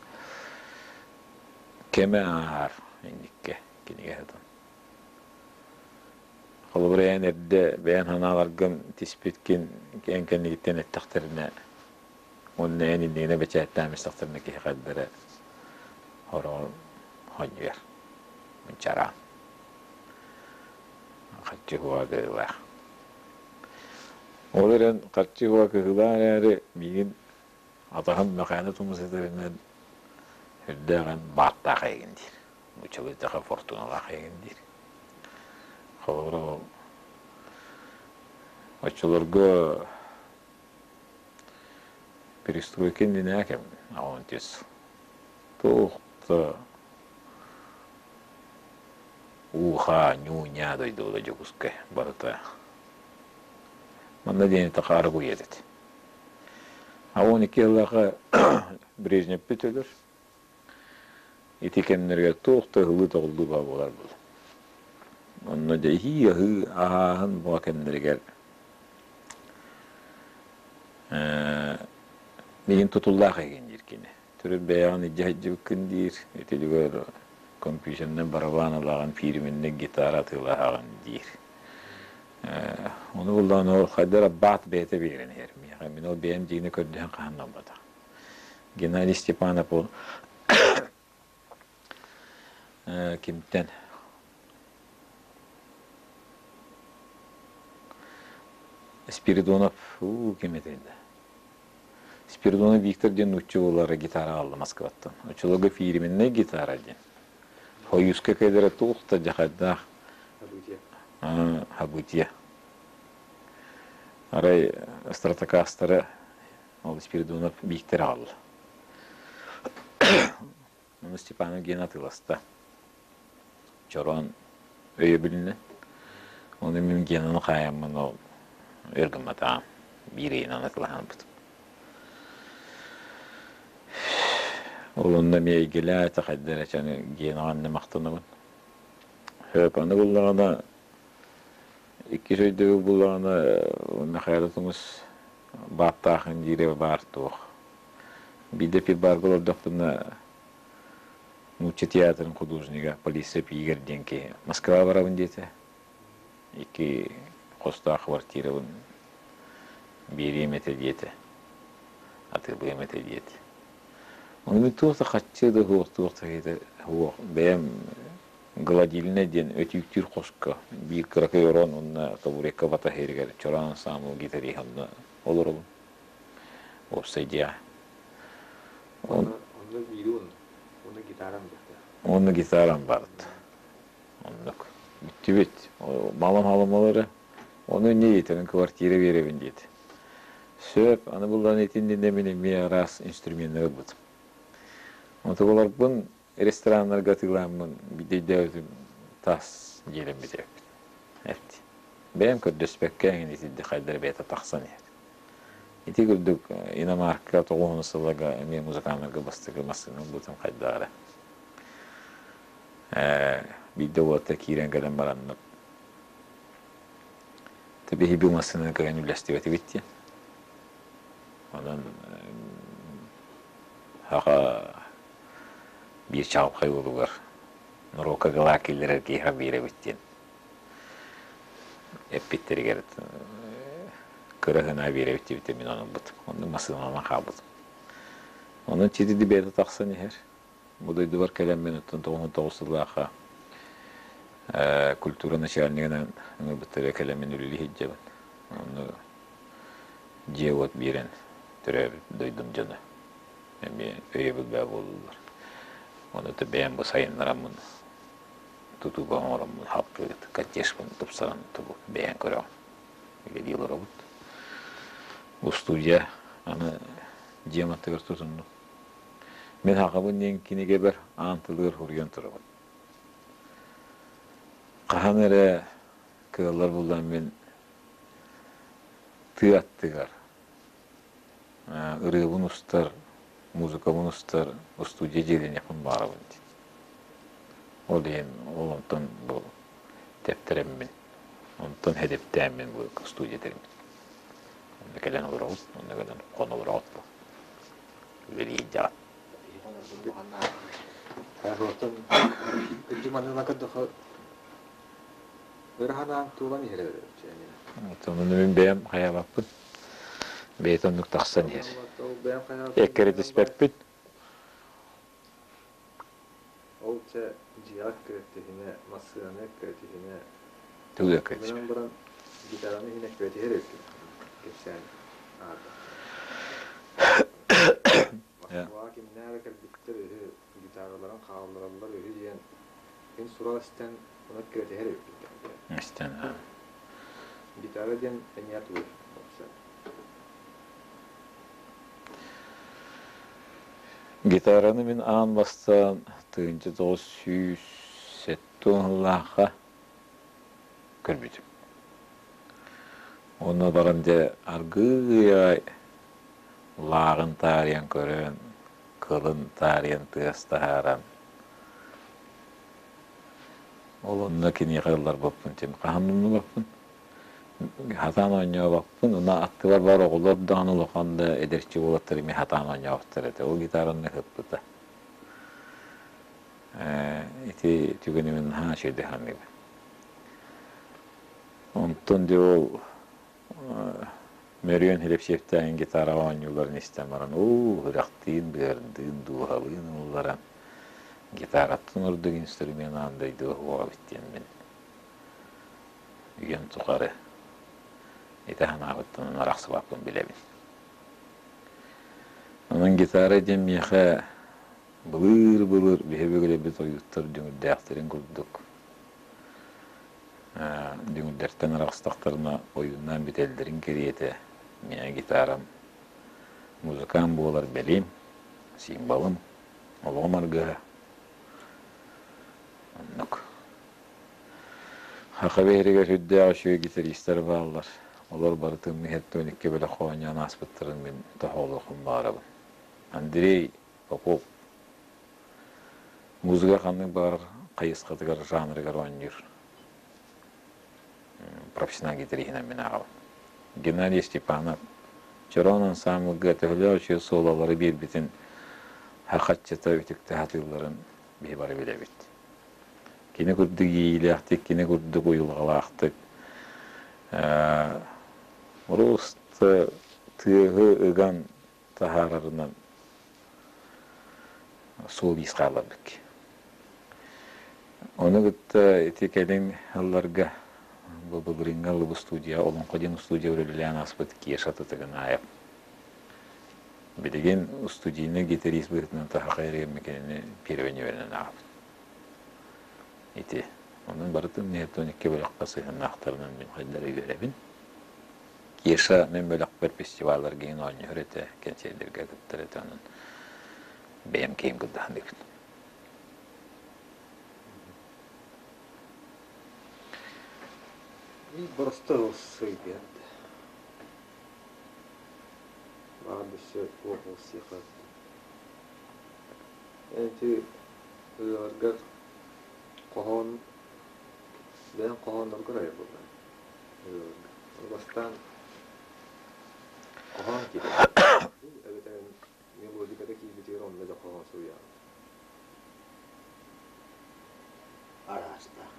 кэмэ ааһар инниккэ кинигэ сытан. Холобур, эн эрдэ бэйэн санааларгын тиспиткин эн кэннигиттэн эттэхтэринэ уонна эн иннигинэ бэчээттээн истэхтэринэ киһи хайдара хороҕор хонньуйар мунчараан харчы уһуга кыһыылаах. Ол эрэн харчы уһуга кыһыылаах эрээри миигин атаһым Мэхээлэ Тумус этэринэн сүрдээх эн бааттаах эйигин диир. Нууччалыы эттэххэ фортуналаах эйигин диир. Холобура ол оччолорго перестройка иннинээ кэм аҕыс туох да уу-хаа, ньуу-ньаа дойдула Дьокуускай барыта. Манна диэн тахаары куйат этэ. А 12 сыллаахха Брежневпит өлөр. Ити кэмнэргэ туох да ыһыллыы-тоҕуллуу баа буолар буолла. Онно дьэ иһии-аһыы аһааһын буга кэмнэригэр миигин тутуллаах эһигин диир кини. Төрүт бэйэҕин илдьэ сылдьыбыккын диир. Итилигэр компьютерынан барабаан ылаҕын, фирменник гитара атыылаһаҕын диир. Ону буллаҕына ол хайдах эрэ баат бэйэтэ биэрэн иһэр миэхэ. Мин ол бэйэм дьиҥинэ көрдөһөн хаһан да ылбатах. Геннадий Степанов ол кимтэн Спиридонов уу ким этэй да Спиридонов Виктор диэн нуучча уоллара гитара аҕалла Москваттан. Оччолорго фирменнэй гитара диэн. Хойууска кэлэрэ туох да дьахайдаах событие. Арай стратокастары ол Спиридонов Виктор аҕалла. Ону Степанов Гена атыыласта. Чороон өйөбүлүнэн. Ону мин Генаны хаайаммын ол өр гымматаҕым. Биир ыйынан атыылаһаммыт. Ол онно эмиэ эйгэлээтэ хайда эрэ чаны Генаҕа анны махтанабын. Хөп аны буллаҕына иккис өйдөбүл буллаҕына Михаил Тумус бааттаахын диирэ баар туох. Биирдэ пивбарга олордохпуна. Нуучча театрын художнига Полисов Игорь диэн киһи Москва барабын диэтэ. Икки хостоох квартирабын биэриэм этэ диэтэ. Атыылыам этэ диэтэ. Ону мин туох да хаччы да суох, туох да киһитэ суох. Бэйэм гладильнай диэн өтүүктүүр хоско биир кыракый орон уонна табуретка батаһ иһигэр чороон ансаамбыл гитариһа онно олоробун. Уопсай дьиэҕэ. Онно онно биири уонна уонна гитарам диэхтээх. Уонна гитарам барыт. Оннук. Бүттүбүт. Малым-халым олору. Ону инньэ диэтэ, квартира биэрэбин диэтэ. Сөп, аны буллан итиннинэ мин эмиэ араас инструменнары ылбытым. Мотуголарбын рестораннарга атыылааммын биирдэ өйдөөбүтүм тас дьиэлэммит эбиппит. Эт. Бэйэм көрдөспөккө эҥин итинди хайдара бэйэтэ тахсан иһэр. Ити курдук иномарка тоҕуһун сылларга эмиэ музыканнарга бастакы массыына ылбытым хайдаҕа эрэ. Биирдэ уолаттар киирэн кэлэн бараннар биһиги бу массыынаны кыайан үллэстибэтибит диэн. Онон саха биир чаҕылхай уолугар норуокка кылаа киллэрэр киһиэхэ биэрэбит диэн эппиттэригэр кыра гына биэрэбит диэбитэ мин ону ылбытым. Оннук массыыналанан хаалбытым. Онон читиди бэйэтэ тахсан иһэр. Бу дойдубар кэлэммин оттон 99 сыллаахха культура начальнигынан ыҥырбыттара кэлэммин үлэлии сылдьабын. Онно дьиэ-уот биэрэн төрөөбүт дойдум дьоно эмиэ өйөбүл баа буоллулар. Ону то бэйэм бу сайыннараммын тутууга оҥороммун хаптыгыт коттежпын тупсаран тубу бэйэҥ көрөҕүн. Үлэлии олоробут. Устудьуйа аны дьиэм аттыгар тутуннум. Мин аҕабын диэн кинигэбэр аан тылыгар суруйан турабын. Хаһан эрэ кыаллар буллан мин тыа аттыгар ырыабын устар, музыкабын устар устудьуйа дьиэлэниэхпин баҕарабын диэн. Ол иһин ол онтон бу тэптэрэммин, онтон хэдэптээммин бу студия тэриммит. Онно кэлэн олоробут, онно кэлэн хоно олороҕут бу. Үлэлиир Оттон кырдьык манныгынан көрдөххө ыраһанаан туолан иһэр Ону мин бэйэм хайаабаппын. Бэйэтэ оннук тахсан иһэр. Эккирэтиспэппит. Ол чэ дьиэҕэ эккирэтиһинэ, массыынаны эккирэтиһинэ, Тугу эккирэтиспэт? баран гитараны иһин эккирэтиһэр эбиккин кэпсээн аардахха. Москваҕа кимнээх эрэ кэлбиттэр үһү, гитараларын хааллараллар үһү диэн мин сурах истэн ону эккирэтиһэр эбиппин. Истэн. Гитара диэн эмиэ тугуй? Гитараны мин аан бастаан 1970 сыллаахха көрбүтүм. Онно баран дьэ аргыый аҕай лааҕын таарыйан көрөн, кылын таарыйан тыас таһааран, ол онно киниэхэ ылларбыппын тим хаһан умнубаппын. Хатаан оонньообоппун, уонна аттыбар баар оҕолор даҕаны улахан да эдэрчи уолаттар эмиэ хатаан оонньообуттар этэ. Ол гитараны ыһыппыта. Ити түгэни мин наһаа үчүгэйдик саныыбын. Онтон дьэ ол Мөрүөн Хлебсиэптээҕин гитараҕа оонньууларын истэн баран, уу, сүрэхтиин, быардыын, дууһалыын ылларан, гитараттан ордук инструмент аан дойдуга суох эбит диэн мин үйэм тухары ити санаабыттан арахсыбаппын билэбин. Онон гитара диэн миэхэ былыр-былыр биһи өбүгэлэрбит ойууттар дүҥүрдээхтэрин курдук дүҥүрдэртэн арахстахтарына ойууннаан бүтэллэрин кэриэтэ миэхэ гитарам музыкант буолар бэлиэм, символым, олоҕум аргыһа. Оннук. Саха биһиригэр сүрдээх үчүгэй гитаристар бааллар. Олор бары тымныы 72 бөлөх оонньоон ааспыттарын мин тоһоҕолуохпун баҕарабын. Андрей Попов музыка ханнык баҕарар хайысхатыгар, жанрыгар оонньуур профессионал гитариһынан мин ааҕабын. Геннадий Степанов Чороон ансаамбылга төһөлөөх үчүгэй суолалары биэрбитин хахаччыта үтүктэ сатыылларын. биһи бары билэбит. Кини курдук иэйиилээхтик, кини курдук уйулҕалаахтык просто тыаһы ыган таһаарарынан суол-иис хаалларбыт. Ону кытта ити кэлин ылларга бу былырыыҥҥы ыллыбыт студия Олоҥхо диэн студия үлэлээн ааспыт Кеша Тытыгынаев. Билигин студийнай гитарист быһыытынан таһаҕа эрийэммин кинини первый үөрэнэн ааҕабын. Ити. Онон барытын нэһилиэк икки бөлөххө сыһыаннаахтарынан мин хайдары үөрэбин. Кеша мин бөлөхпөр фестивалларга иһин оонньуур этэ, кэнсиэрдэргэ кыттар этэ, онон бэйэм киһим кырдаһан диэбит. Просто сыйдыан. Баар өссө туох ылсыахха Ити ырыаларгар хоһоон бэйэҥ хоһоонноргор айар буоллаҕыҥ ырыаларга. Бастаан хоһоон киирэр эбэтэр мелодиката киирбитигэр онно да хоһоон суруйаҕын. Араастаах.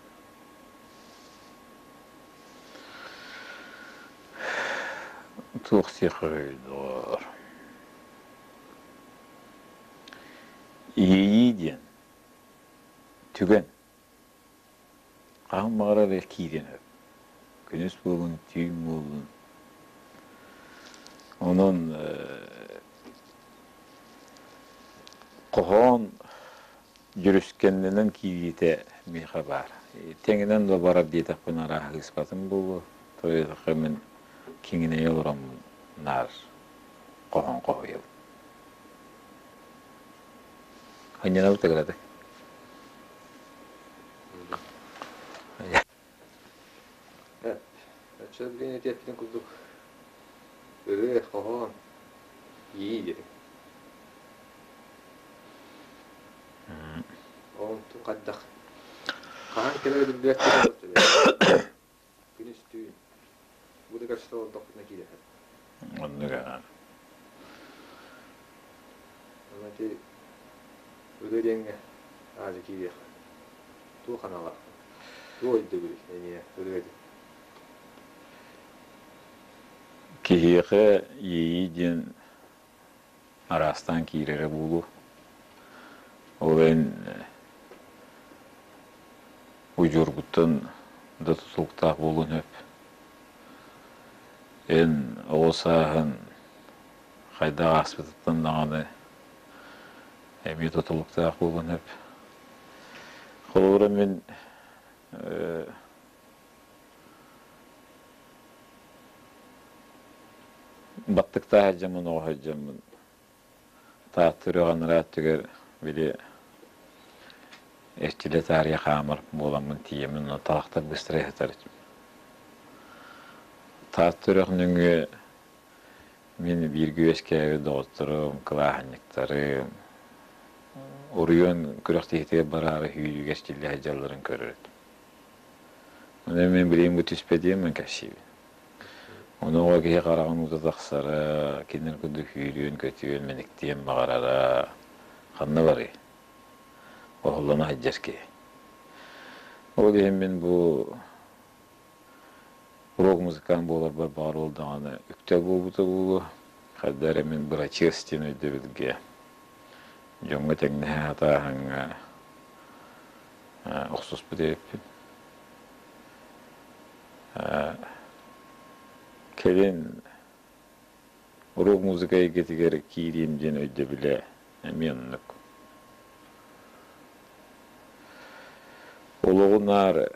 Туох сиэххэ доҕоор? Иэйии диэн түгэн хаһан баҕарар эрэ киириэн сөп. Күнүс буоллун, түүн буоллун. Онон хоһоон дьүрүскэннэнэн киириитэ миэхэ баар. Тэҥинэн да барар диэтэхпинэ арааһа ыыспатым буолуо. Тоҕо мин киҥинэйэ олороммун наар хоһоон хоһуйабын. Ынньанабыт ыгырады. Оччо билигин этиэппитин курдук ырыа, хоһоон, иэйии диэтиҥ. Онтун хайдах хаһан кэлэрэ биллибэт күнүс түүн бу да көрсө олордохпутуна киирэххит. Оннук аа. Аны ити ырыа диэҥҥэ аадьа киириэххэ. Туох аналааххын? Туох өйдөбүлүй эйиэхэ ырыа диэн? Киһиэхэ иэйии диэн араастаан киирэрэ буолуо. Ол эн удьуоргуттан да тутулуктаах буолуон сөп. Эн оҕо сааһын хайдах ааспытыттан даҕаны эмиэ тутулуктаах буолуон сөп. Холобура мин баттыктаах сылдьаммын, оҕо сылдьаммын Таатта үрэҕин анараа өттүгэр били эрчиллэ таарыйа хаамар буоламмын тиийэммин онно талахтар быстара сытар этим. Таатта үрэх нөҥүө мин бииргэ үөскээбит доҕотторум, кылааһынньыктарым оройуон күрэхтэһиитигэр бараары сүүрүүгэ эрчиллэ сылдьалларын көрөр этим. Ону мин билигин бу түспэтиим мин кэпсиибин. Ону оҕо киһи хараҕын уута тахсара, кинилэр курдук сүүрүөн-көтүөн, мэниктиэн баҕарара ханна барыай? Оһоллоно сылдьар киһи. Ол иһин мин бу рок-музыкант буоларбар баҕар ол даҕаны үктэл буолбута буолуо. Хайда эрэ мин бырачыас диэн өйдөбүлгэ дьоҥҥо тэҥнэһэ сатааһыҥҥа охсуспут эбиппин. Кэлин рок-музыка эйгэтигэр киириим диэн өйдөбүлэ эмиэ оннук. Олоҕу наар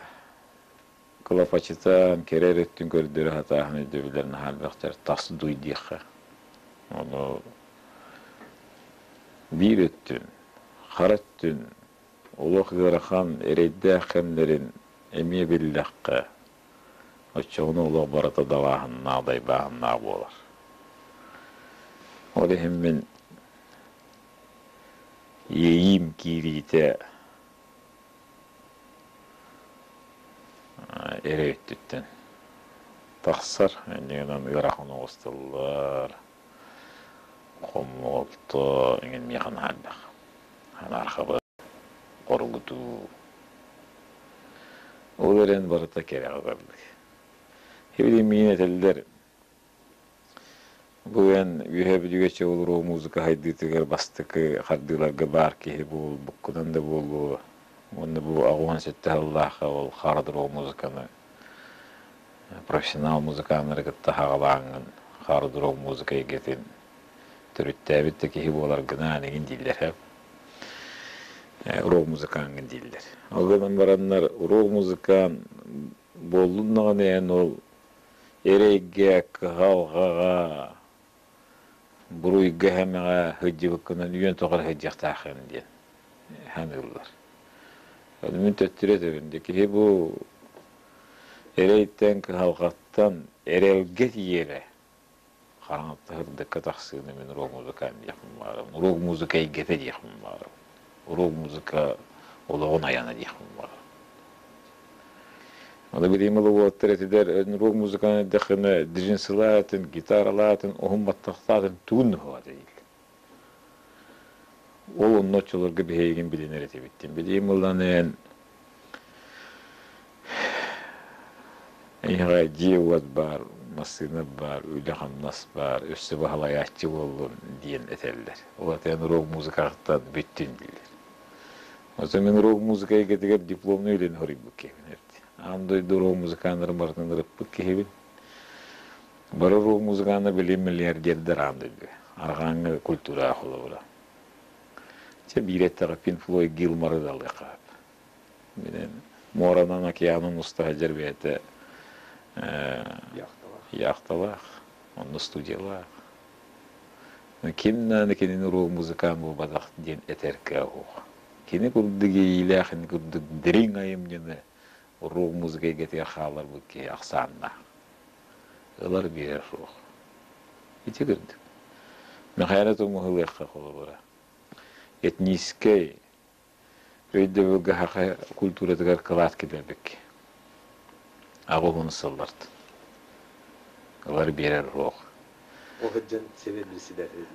кылапачытан, кэрэ эрэ өттүн көрдөрө сатааһын өйдөбүллэр наһаа элбэхтэр, тас дуй диэххэ. Ону биир өттүн, хара өттүн олох ыарахан, эрэйдээх кэмнэрин эмиэ биллэххэ, оччоҕуна олох барыта далааһыннаах, дайбааһыннаах буолар. Ол иһин мин иэйиим киириитэ эрэ өттүттэн тахсар, иннинэн ыарахан оҕусталлар, хомолто эҥин миэхэ наһаа элбэх. Анаархабын. Долгутуу. Ол эрэн барыта кэрэҕэ барбыт. Билигин миин этэллэр, бу эн Үөһээ Бүлүүгэ чоҕулуруу музыка сайдыытыгар бастакы хардыыларга баар киһи буолбуккунан да буолуо уонна бу 87 сыллаахха ол хард-рок музыканы профессионал музыканнары кытта хаҕалааҥҥын хард-рок музыка эйгэтин төрүттээбит да киһи буоларгынаан эҥин дииллэр һэ рок музыкаҥҥын дииллэр. Ол гынан бараннар рок музыкаан буоллун даҕаны эн ол эрэйгэ, кыһалҕаҕа, буруйга-сэмэҕэ сылдьыбыккынан үйэн тухары сылдьыахтааххын диэн саныыллар. Мин төттөрү этэбин дии, киһи бу эрэйтэн, кыһалҕаттан эрэлгэ тиийэрэ хараҥатта сырдыкка тахсыыны мин рок-музыкант диэхпин баҕарабын. Рок-музыка эйгэтэ диэхпин баҕарабын. Рок-музыка олоҕун айана диэхпин баҕарабын. Аны билигин уолаттар этилэр рок-музыканы эрдэххинэ джинсылаатын, гитаралаатын, уһун баттахтаатын тугун да суоҕа дииллэр. Ол онно оччолорго биһигин билинэр этибит. Билигин ылан эн Эйиэхэ дьиэ-уот баар, массыына баар, үлэ-хамнас баар, өссө баһылайааччы буоллун диэн этэллэр. Ол этэн рок-музыкаҕыттан бүттүн дииллэр. Оттон мин рок-музыка эйгэтигэр дипломнай үлэни хоруйбут киһибин эбит. Аан дойду рок-музыканнарын барытын ырыппыт киһибин. Бары рок-музыканнар билигин миллиардердар аан дойдуга. Арҕааҥҥы культура холобура. Чэ, биир эттэҕэ Pink Floyd Гилморы да ылыахха сөп. Муоранан, океанын уста сылдьар бэйэтэ яхталаах, онно студиялаах. Ким даҕаны кинини рок-музыкант буолбатах диэн этэр кыах суох. Кини курдук иэйиилээх, кини курдук дириҥ айымньыны рок-музыка эйгэтигэр хаалларбыт киһи ахсааннаах. Ылар биэрэр суох. Ити курдук. Мэхээлэ Тумуһулуохха холобура. Этническэй өйдөбүлгэ саха культуратыгар кылаат киллэрбиккэ. 80 сылларт. Ылар биэрэр суох. Ол сылдьан сэбиэт председателэ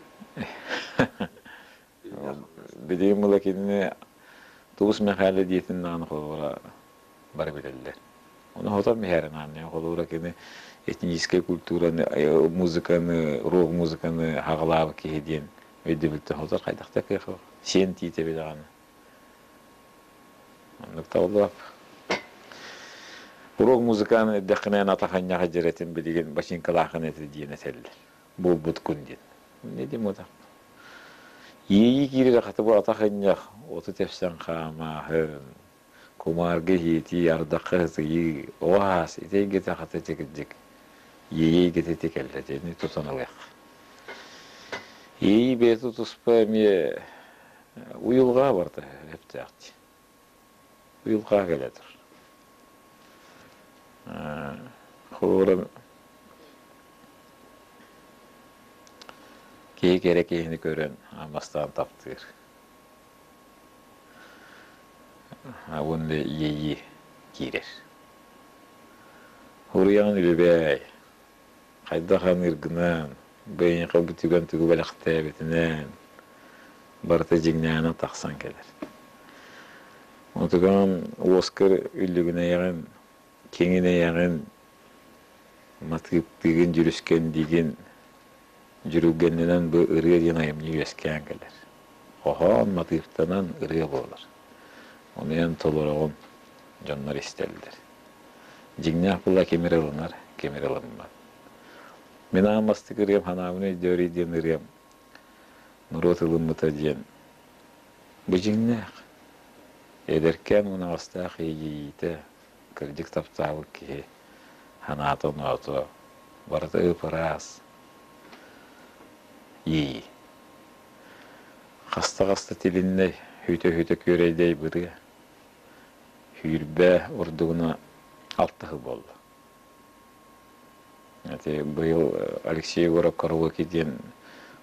Билигин була кинини Туус Мэхээлэ диэтин даҕаны холобура бары билэллэр. Ону хотон биһээрин аанньа холобура кини этническэй культураны, музыканы, рок-музыканы хаҕалаабыт киһи диэн өйдөбүлтэн хотор хайдах да кыах суох. Сиэн тиитэби даҕаны. Оннук табыллыбап. Рок музыканы эрдэххинэ атах анньаха дьэрэтин билигин бачыыҥкалаахын этэ диэн этэллэр. Буолбут кун диэн. Не диэн буотах. Иэйии киирэрэ хата бу атах ынньах оту тэпсэн хаамааһын, кумаарга иһиэтии, ардахха ытыйыы, оҕо аас ити эйгэтэ хата ити иэйии эйгэтэ ити кэллэ итини тутан ылыах. Иэйии бэйэтэ туспа эмиэ уйулҕа барыта сөптөөх дии. Уйулҕа кэлэ тур. Холобура киһи кэрэ киһини көрөн бастаан таптыыр. Уонна иэйии киирэр. Уруйаҕын үлүбээй, хайдах аныыргынан, бэйэҥхэ бу түгэн тугу бэлэхтээбитинэн барыта дьиҥнээҕинэн тахсан кэлэр. Отуган уоскар үллүгүнэйэҕин, киҥинэйэҕин, матыыптыыгын, дьүрүскэндиигин, дьүрүлгэннэнэн бу ырыа диэн айымньы үөскээн кэлэр. Хоһоон матыыптанан ырыа буолар. Ону эн толороҕун, дьоннор истэллэр. Дьиҥнээх була ким эрэ ылынар, ким эрэ ылыммат. Мин аан бастакы ырыам Ханаабын өйдөөрүй диэн ырыам норуот ылыммыта диэн бу дьиҥнээх. Эдэркээн унаҕастаах иэйиитэ, кырдьык таптаабыт киһи санаата-оноото барыта ып-ыраас иэйии. Хаста-хаста тилиннэй, хүтэ-хүтэ күөрэйдэй бырыа. Сүүрбэ ордугуна алтыһы буолла. Ити быйыл Алексей Егоров караоке диэн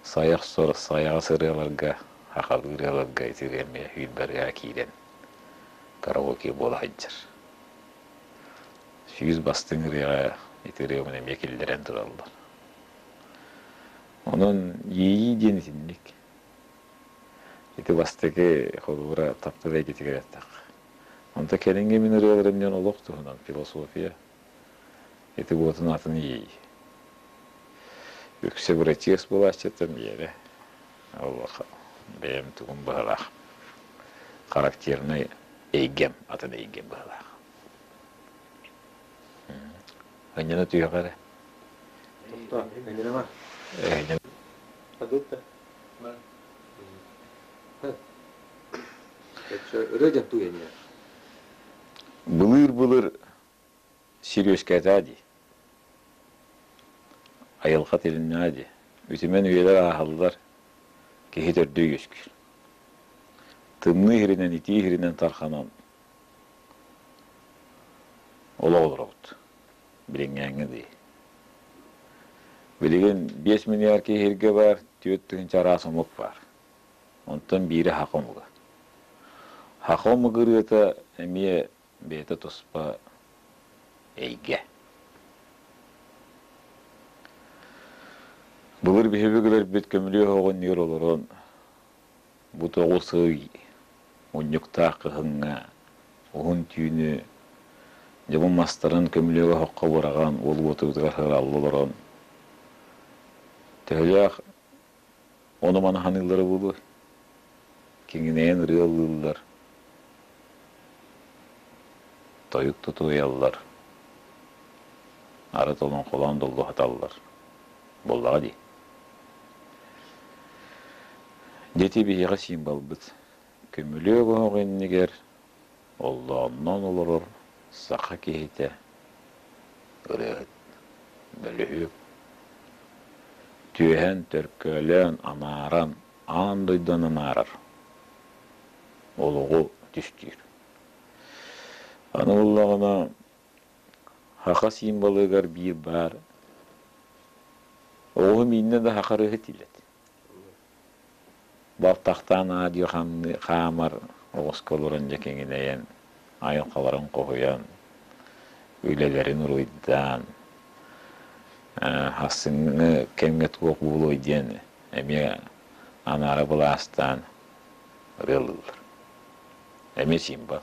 сайа охсор сайаҕас ырыаларга, сахалыы ырыаларга ити ырыа эмиэ сүүрбэ ырыаҕа киирэн караоке буола сылдьар. 100 бастыҥ ырыаҕа ити ырыабын эмиэ киллэрэн тураллар. Онон иэйии диэн итинник. Ити бастакы холобура таптал эйгэтигэр эттэххэ. Онто кэлиҥҥи мин ырыаларым диэн олох туһунан философия. Ити буотун атын иэйии. Үксэ бырачыас буолааччыттан биэрэ. Ол бэйэм тугум быһалаах. Характернай эйгэм, атын эйгэм быһалаах. Ынньана түһэҕэ эрэ. Тохтоо, ынньанама. Адытта. Ырыа дьэн туйаньа. Былыыр-былыр сир үөскээтэ дии. Айылҕа тилиннэҕэ дии. Үтүмэн үйэлэр ааһаллар, киһи төрдө үөскүүр. Тымныы иһиринэн, итии иһиринэн тарханан олох олоробут. Билиҥҥээҥҥи дии. Билигин 5 миллиард киһи баар, 4 тыһыынча араас омук баар. Онтон биирэ саха омуга. Саха омук ырыата эмиэ бэйэтэ туспа эйгэ. Былыр биһиги билэрбит көмүлүө оһоҕун олорон бу 9 ый унньуктаах кыһыҥҥа уһун түүнү дьобун мастарын көмүлүөк оһоххо быраҕан уол уотугар һыралла олорон төһөлөөх ону-маны саныыллара буолуой? Киҥинэйэн ырыа ыллыыллар, тойук тутуйаллар, арыт олоҥхолоон доллоһуталлар. Буоллаҕа дии. Дьэ ити биһиэхэ символбыт. Көмүлүөк оһох иннигэр оллоонноон олорор саха киһитэ ырыаһыт, бөлүһүөк. Түөһэн, төлкөлөөн, анааран, аан дойдуну анаарар, олоҕу түстүүр. Аны буоллаҕына саха символыгар биир баар оҕуһу мииннэ да саха ырыаһыт дииллэр. Балтахтаан аадьы хаамар оҕуска олорон дьэ киҥинэйэн, айылҕаларын хоһуйан, үлэлэрин уруйдаан, сарсыҥҥы кэмҥэ туох буолуой диэн эмиэ анаара былаастаан ырыалыыллар. Эмиэ символ.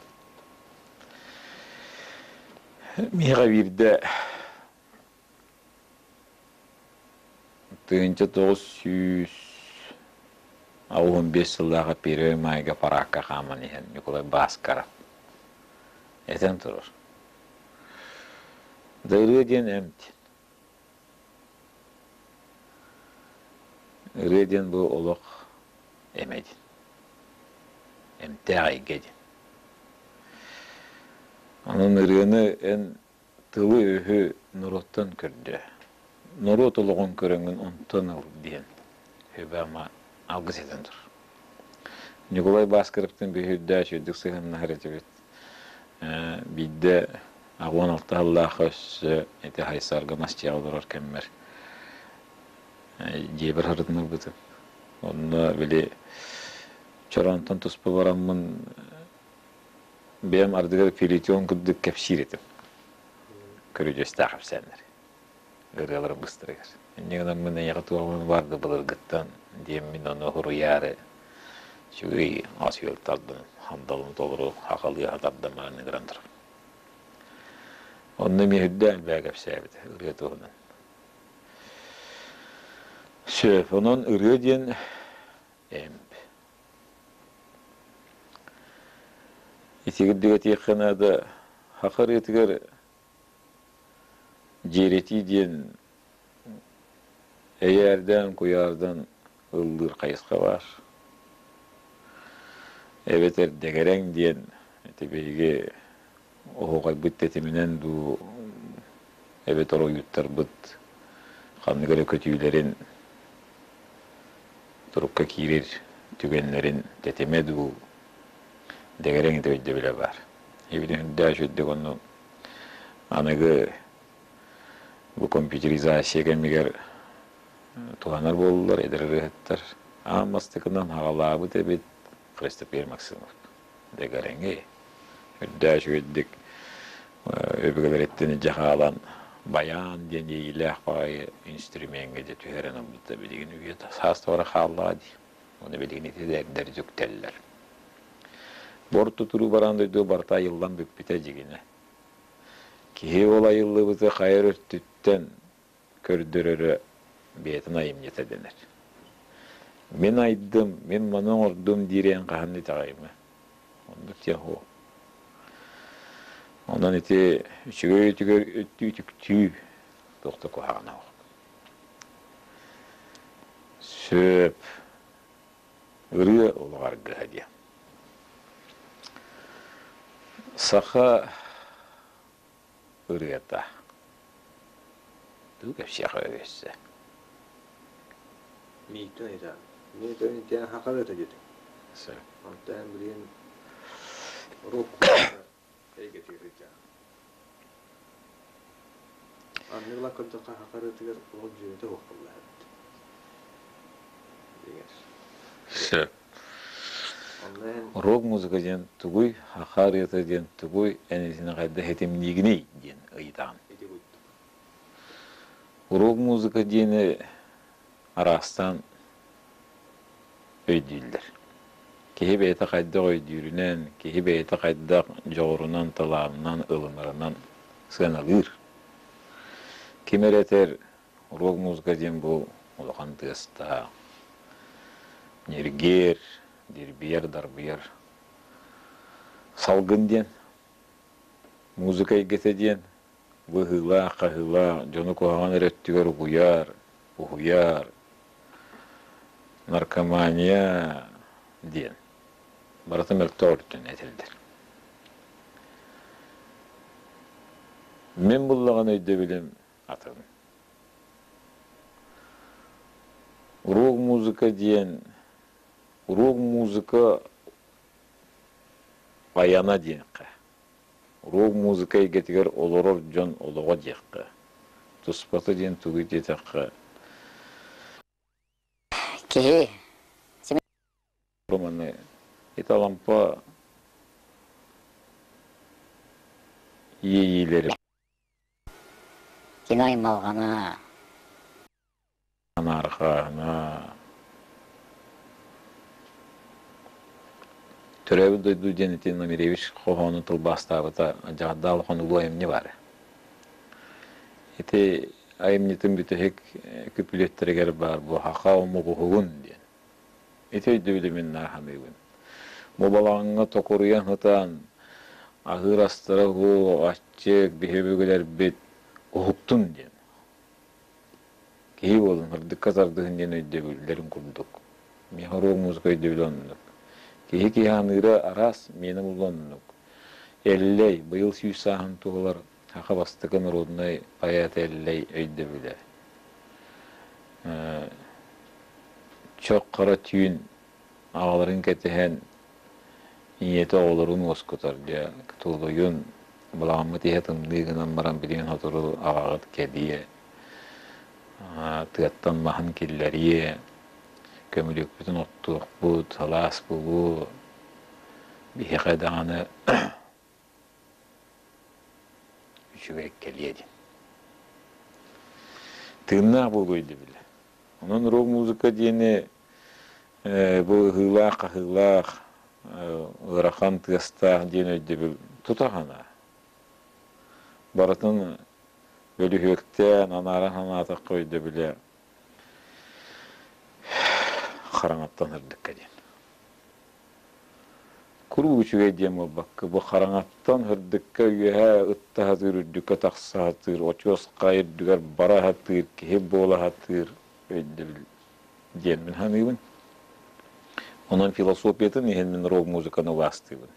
Миэхэ биирдэ 1985 сыллааҕы Первый Майга параакка хааман иһэн Ньукулай Бааскаров этэн турар: «Да ырыа диэн эмт. Ырыа диэн бу олох эмэ диэн. Эмтээх эйгэ диэн. Онон ырыаны эн тылы-өһү норуоттан көрдөө. Норуот олоҕун көрөҥҥүн онтон ыл диэн сүбэ-ама алгыс этэн турар. Ньукулай Бааскараптыын бөһүрдээх үчүгэйдик сыһыаннаһар этибит. Биирдэ 86 сыллаахха өссө ити Хайсарга мас дьиэҕэ олорор кэммэр дьиэбэр сырытыннарбытым. Онно били Чороонтон туспа бараммын бэйэм ардыгар филитон курдук кэпсиир этим. Көрүдьүөстээх кэпсээннэр. Ырыаларым быстарыгар. Инньэ гынан эйиэхэ туох баар да былыргыттан диэммин ону суруйаары үчүгэй ас-үөл тардан, хандалын толору хахалыы тардан баран ыҥыран турар. Онно эмиэ үрдээн элбэҕи кэпсээбитэ ырыа туһунан. Сөп, онон ырыа диэн эмп. Итигирдик этиэххэ наада, саха ырыатыгар дьиэрэтии диэн эйээрдээн, куйаардан ыллыыр хайысха баар. Эбэтэр дэгэрэҥ диэн ити биһиги оһуохайбыт тэтиминэн дуу, эбэтэр ойууттарбыт ханнык эрэ көтүүлэрин турукка киирэр түгэннэрин тэтимэ дуу, дэгэрэҥ ити өйдөбүлэ баар. Эбитин үрдээх үчүгэйдик онну аныгы бу компьютеризация кэмигэр туһанар буоллулар эдэр ырыаһыттар. Аан бастакынан хаҕалаабыт эбит Христофер Максимов. Дэгэрэҥи үрдээх үчүгэйдик өбүгэлэриттэн илдьэ хаалан байаан диэн иэйиилээх баҕайы инструмеҥҥа дьэ түһэрэн ылбыта билигин үйэ саас туора хааллаҕа дии. Уонна билигин ити эдэрдэр дьүктэллэр. Бу орто туруу бараан дойду барыта айыллан бүппүтэ дьигинэ. Киһи ол айыллыбыты хайар өртүттэн көрдөрөрө бэйэтин айымньыта дэнэр. Мин айдым, мин маны оҥордум диириэн хаһан итэҕэйимэ. Оннук диэн суох. Онон ити үчүгэй өтүгэр үтүктүү туох да куһаҕана суох. Сөп. Ырыа олох аргыһа диэн. Саха ырыата. Тугу кэпсиэххэ өссө? Мииттэн ыйытаҕын. Мииттэн итиэн саха ырыата диэтиҥ. Сөп. Онтон эн билигин рок музыка эйгэтигэр сылдьаҕын. Анныгы ылан көрдөххө саха ырыатыгар олох дьүөрэтэ суох буолла эбит. Дьиҥэр. Сөп. Онно эн Рок музыка диэн тугуй, саха ырыата диэн тугуй, эн итини хайдах этимниигиний диэн ыйытаҕын. ити курдук. Рок музыка диэни араастаан өйдүүллэр. Киһи бэйэтэ хайдах өйдүүрүнэн, киһи бэйэтэ хайдах дьоҕурунан, талаанынан ылынарынан сыаналыыр. Ким эрэ этэр, рок музыка диэн бу улахан тыастаах, ньиргиэр, дирбийэр, дарбыйар салгын диэн, музыка эйгэтэ диэн быһыылаах, хаһыылаах, дьону куһаҕан эрэ өттүгэр угуйар, уһуйар, наркомания диэн барыта мөлтөх өрүтүн этиллэр. Мин буллаҕын өйдөбүлүм атын. Рок музыка диэн рок музыка айана диэххэ. Рок музыка эйгэтигэр олорор дьон олоҕо диэххэ. Туспата диэн тугуй диэтэххэ Киһи Маны ити Алампа иэйиилэри Кини аймалҕана анаархааһына Төрөөбүт дойду диэн ити Намиревич хоһоонун тылбаастаабыта Дьаҕардаал улуу айымньы баар. Ити айымньытын бүтэһик күпүлүөттэригэр баар бу «Хаха омук уһугун» диэн. Ити өйдөбүлү мин наар саныыбын. Бу балаҕаҥҥа токуруйан сытан, аһыыр астара уһуо, аччык, биһи өбүгэлэрбит уһуктун диэн. Киһи буолун, сырдыкка тардыһын диэн өйдөбүллэрин курдук. Миэхэ рок музыка өйдөбүлэ оннук. Киһи киһи аныыра араас, миэнэ булла оннук. Эллэй, быйыл 100 сааһын туолар саха бастакы народнай поэт Эллэй өйдөбүлэ. Чох хара түүн аҕаларын кэтэһэн ийэтэ оҕолорун уоскутар дьэ тулуйун балаҕаммыт иһэ тымныы гынан баран билигин сотору аҕаҕыт кэлиэ тыаттан маһын киллэриэ көмүлүөкпүтүн оттуохпут сылаас буолуо биһиэхэ даҕаны үчүгэй кэлиэ диэн тыыннаах буолуо өйдөбүлэ онон рок музыка диэни бу ыһыылаах-хаһыылаах ыарахан тыастаах диэн өйдөбүл тутаҕына барытын бөлүһүөктээн анааран санаатахха өйдөбүлэ хараҥаттан сырдыкка диэн. Куруук үчүгэй диэн буолбакка, бу хараҥаттан сырдыкка үөһэ ытта сатыыр, үрдүккэ тахса сатыыр, очуос хайа үрдүгэр бара сатыыр, киһи буола сатыыр өйдөбүл диэн мин саныыбын. Онон философиятын иһин мин рок-музыканы убаастыыбын.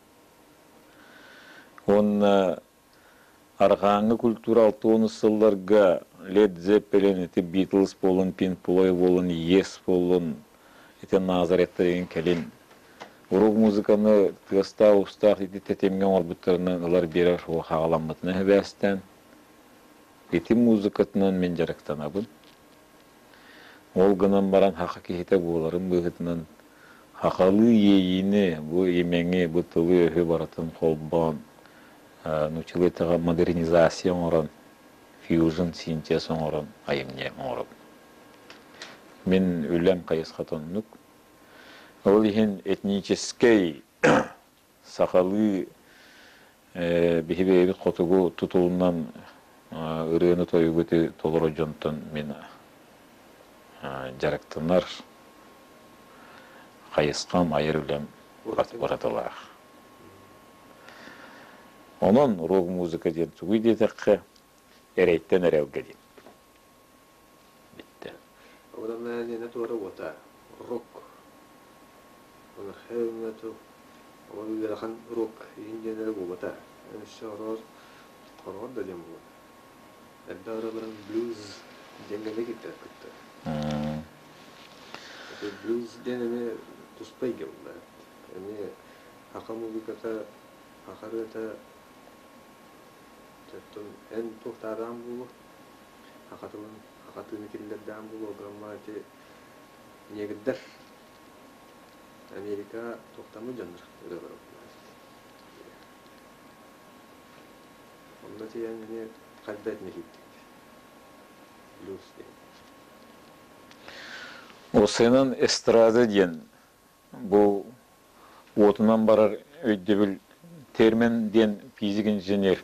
Уонна арҕааҥҥы культура 60 сылларга Led Zeppelin, ити Beatles буолун, Pink Floyd буолун, Yes буолун, ити Назареттар деген кэлин рок-музыканы тыастаах-уустаах ити тэтимҥэ оҥорбуттарынан ылар биэрэр хаҕаламмытынан сибээстээн ити музыкатынан мин дьарыктанабын. Ол гынан баран саха киһитэ буоларым быһыытынан сахалыы иэйиини, бу имэҥи, бу тылы-өһү барытын холбоон, нууччалыы эттэххэ модернизация оҥорон, фьюжн синтез оҥорон айымньы оҥоробун. Мин үлэм хайысхата оннук. Ол иһин этническэй сахалыы биһи бэйэбит хотугу тутулунан ырыаны-тойугу толорор дьонтон мин дьарыктанар хайысхам, айар үлэм уратылаах. Онон рок-музыка диэн тугуй диэтэххэ, эрэйтэн эрэлгэ диэн бүттэ. Онон туора уота рок heavy metal ол ыарахан рок иһин диэн эрэ буолбата. Өссө ороос хороҕор да диэн буолуо. Эрдэ ыраларын блюз диэҥҥэ эмиэ киирдэр кытта. Блюз диэн эмиэ туспа эйгэ буолла. Эмиэ саха музыката, саха ырыата оттон эн туохтаадаан буолуо, саха тылын, саха тыыны киллэрдээн буолуо, гамма ити негрдэр Америка туохтаммыт дьоннор ырыалара буолла. Онно тиийэн эмиэ хайда этинэ киирдик. Блюз диэн. Уопсайынан эстрада диэн бу уотунан барар өйдөбүл термин диэн физик-инженер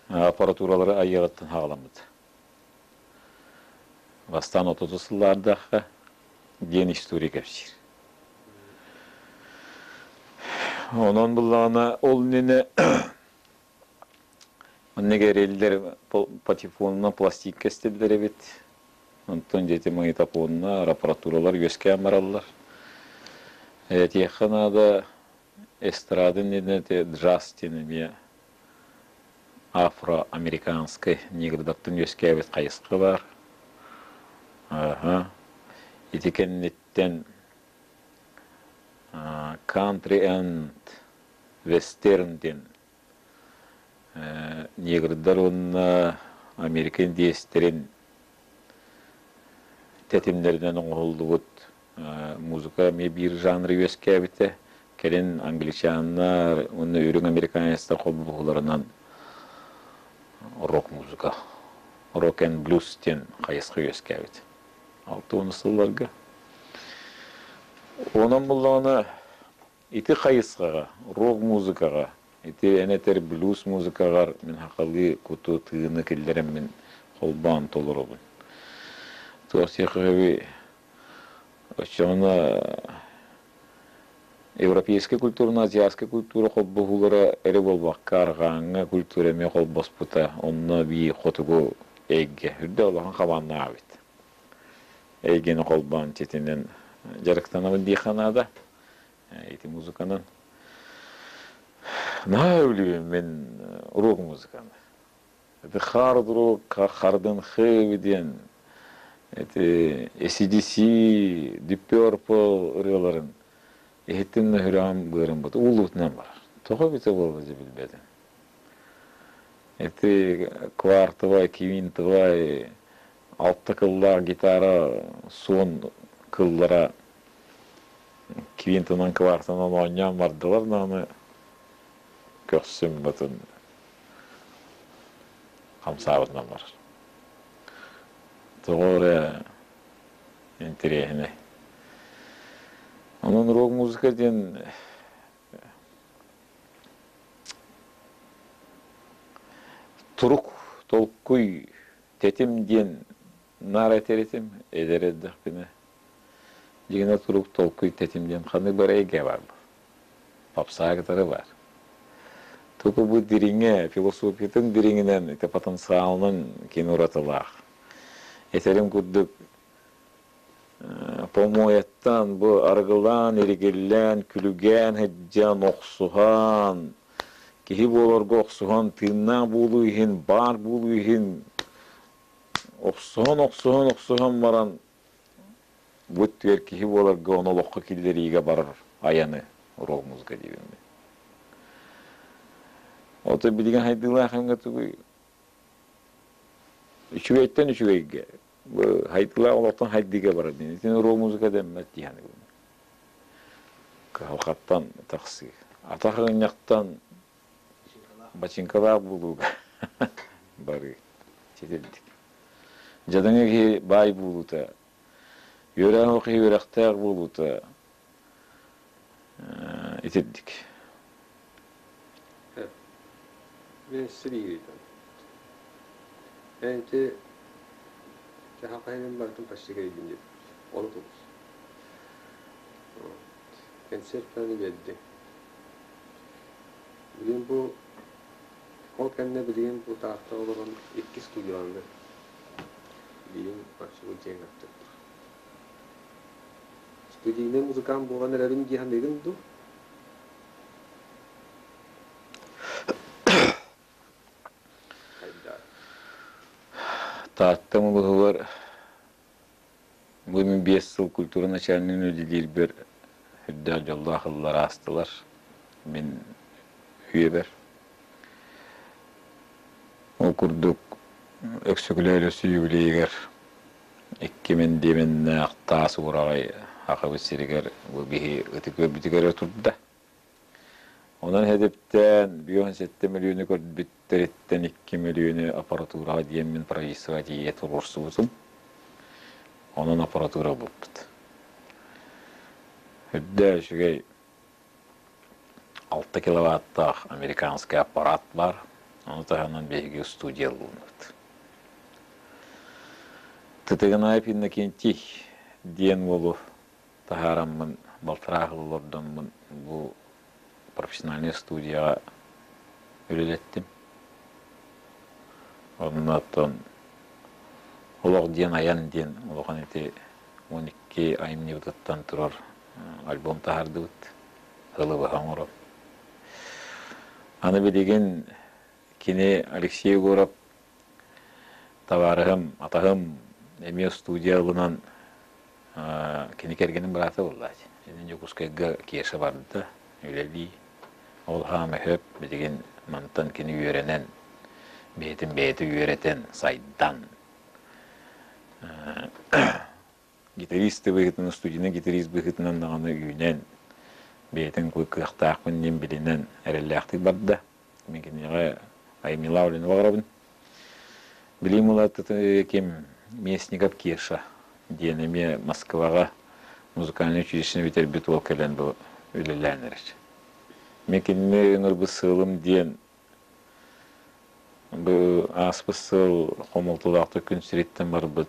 аппаратуралары айыаҕыттан хаҕаламмыт. Бастаан отутус сыллаардахха диэн история кэпсиир. Онон буллаҕына ол иннинэ маннык эрэллэр патефонунан пластикка истэллэр эбит. Онтон дьэ ити магнитофоннар, аппаратуралар үөскээн бараллар. Этиэххэ наада, эстрада иннинэ ити джаз диэн эмиэ афро-американскай негрдартан үөскээбит хайысха баар. Аха. Ити кэнниттэн country and western диэн негрдар уонна Америка индиэстэрин тэтимнэринэн оҥоһуллубут музыка эмиэ биир жанры үөскээбитэ. Кэлин англичаннар уонна үрүҥ американецтар холбоһууларынан рок-музыка, рок and блюз диэн хайысха үөскээбит. 60 сылларга. Онон буллаҕына ити хайысхаҕа, рок-музыкаҕа, ити эн этэр блюз музыкаҕар мин сахалыы куту тыыны киллэрэммин холбоон толоробун. Туох диэххэ Оччоҕуна европейскай культураны азиатскай культура холбоһуулара эрэ буолбакка, арҕааҥҥа культура эмиэ холбоспута, онно бии хотугу эйгэ үрдэ улахан хабааннаах эбит. Эйгэни холбоон титинэн дьарыктанабын диэххэ наада. Ити музыканан. Наһаа өлүүм мин рок музыканы. Ити hard rock, hard heavy диэн ити AC/DC, Deep Purple ырыаларын иһиттим да сүрэҕим быарым бут ууллубутунан барар. Тоҕо эбитэ буолла дьэ билбэтим. Ити квартовай, квинтовай алта кыллаах гитара суон кыллара квинтынан квартанан оонньоон бардылар даҕаны көхсүм бытын хамсаабытынан барар. Тоҕо эрэ интэриэһинэй. Онон рок-музыка диэн турук, толкуй, тэтим диэн наар этэр этим, эдэр эрдэхпинэ. Дьиҥинэ турук, толкуй, тэтим диэн ханнык бары эйгэ баар попса кытары баар. Туку бу дириҥэ, философиятын дириҥинэн, ити потенциалынан кини уратылаах. Этэрим курдук, помояттан бу арыгылаан, иригиллээн, күлүгээн сылдьан, охсуһан, киһи буоларга охсуһан, тыыннаах буолуу иһин, баар буолуу иһин охсуһан, охсуһан, охсуһан баран Бу өттүгэр киһи буоларга ону олоххо киллэриигэ барар айаны рок-музыка диибин мин. Ото билигин хайдыылаах кэмҥэ тугуй үчүгэйтэн үчүгэйгэ бу хайдыылаах олохтон хайдыыга барар диэн итини рок-музыка дэммэт дии саныыбын. Кыһалҕаттан тахсыы. Атах ынньахтан бачыҥкалаах буолууга барыы ситирдик. Дьадаҥы киһи баай буолуута, үөрэҕин киһи үөрэхтээх буолуута. Итирдик. Мин сириирийтэн. Эн ити барытын почти кэрийдим диэбит. Ону тулус. Концерт планы биэрдиҥ. Билигин бу ол кэннэ билигин бу Таатта олорон икки студияланным. Билигин оччоҕо дьиэҥ аттыгар. Студийнай музыкант буолан эрэбин дии саныыгын дуу? Таатта улууһугар бу мин 5 сыл культура начальнигын үлэлиирбэр үрдээх дьоллоох ыллар аастылар. Мин үйэбэр. Ол курдук Өксөкүлээх Өлөксөй юбилейыгар 2000 диэмэннээх таас уораҕай Хахабыт сиригэр бу биһи ытык үөрбүтүгэр турда. Онон хэдиптээн 57 мөлүйүөнү көрбүттэриттэн 2 мөлүйүөнү аппаратураҕа диэммин правительствоҕа тиийэ туруорсубутум. Онон аппаратура ылбыппыт. Үрдэ үчүгэй 6 киловаттаах американский аппарат баар. Ону таһынан биһиги студия ыллыныбыт. Тытыгынаев Иннокентий диэн уолу таһаараммын, балтараа сыл олордоммун бу профессиональнай студияҕа үлэлэттим. Оннооттон олох диэн айан диэн улахан ити 12 айымньыбытыттан турар альбом таһаардыбыт. Сылы быһа оҥорон. Аны билигин кини Алексей Егоров табаарыһым, атаһым эмиэ студия ылынан кини кэргэнин быраата буоллааччы. Ини Дьокуускайга Кеша барда, үлэлии. Ол хаама сөп, билигин мантан кини үөрэнэн, бэйэтин бэйэтэ үөрэтэн, сайдан гитарист быһыытынан, студийнай гитарист быһыытынан даҕаны үүнэн, бэйэтин кыахтаахпын диэн билинэн эрэллээхтик барда. Мин киниэхэ айымньылаах үлэни баҕарабын. Билим улаатыты ким Местников Кеша диэн эмиэ Москваҕа музыкальнай училищены бүтэрбит уол кэлэн бу үлэлээн эрэр. Мин кинини ыҥырбыт сыалым диэн бу ааспыт сыл хомолтолоохтук күн сириттэн барбыт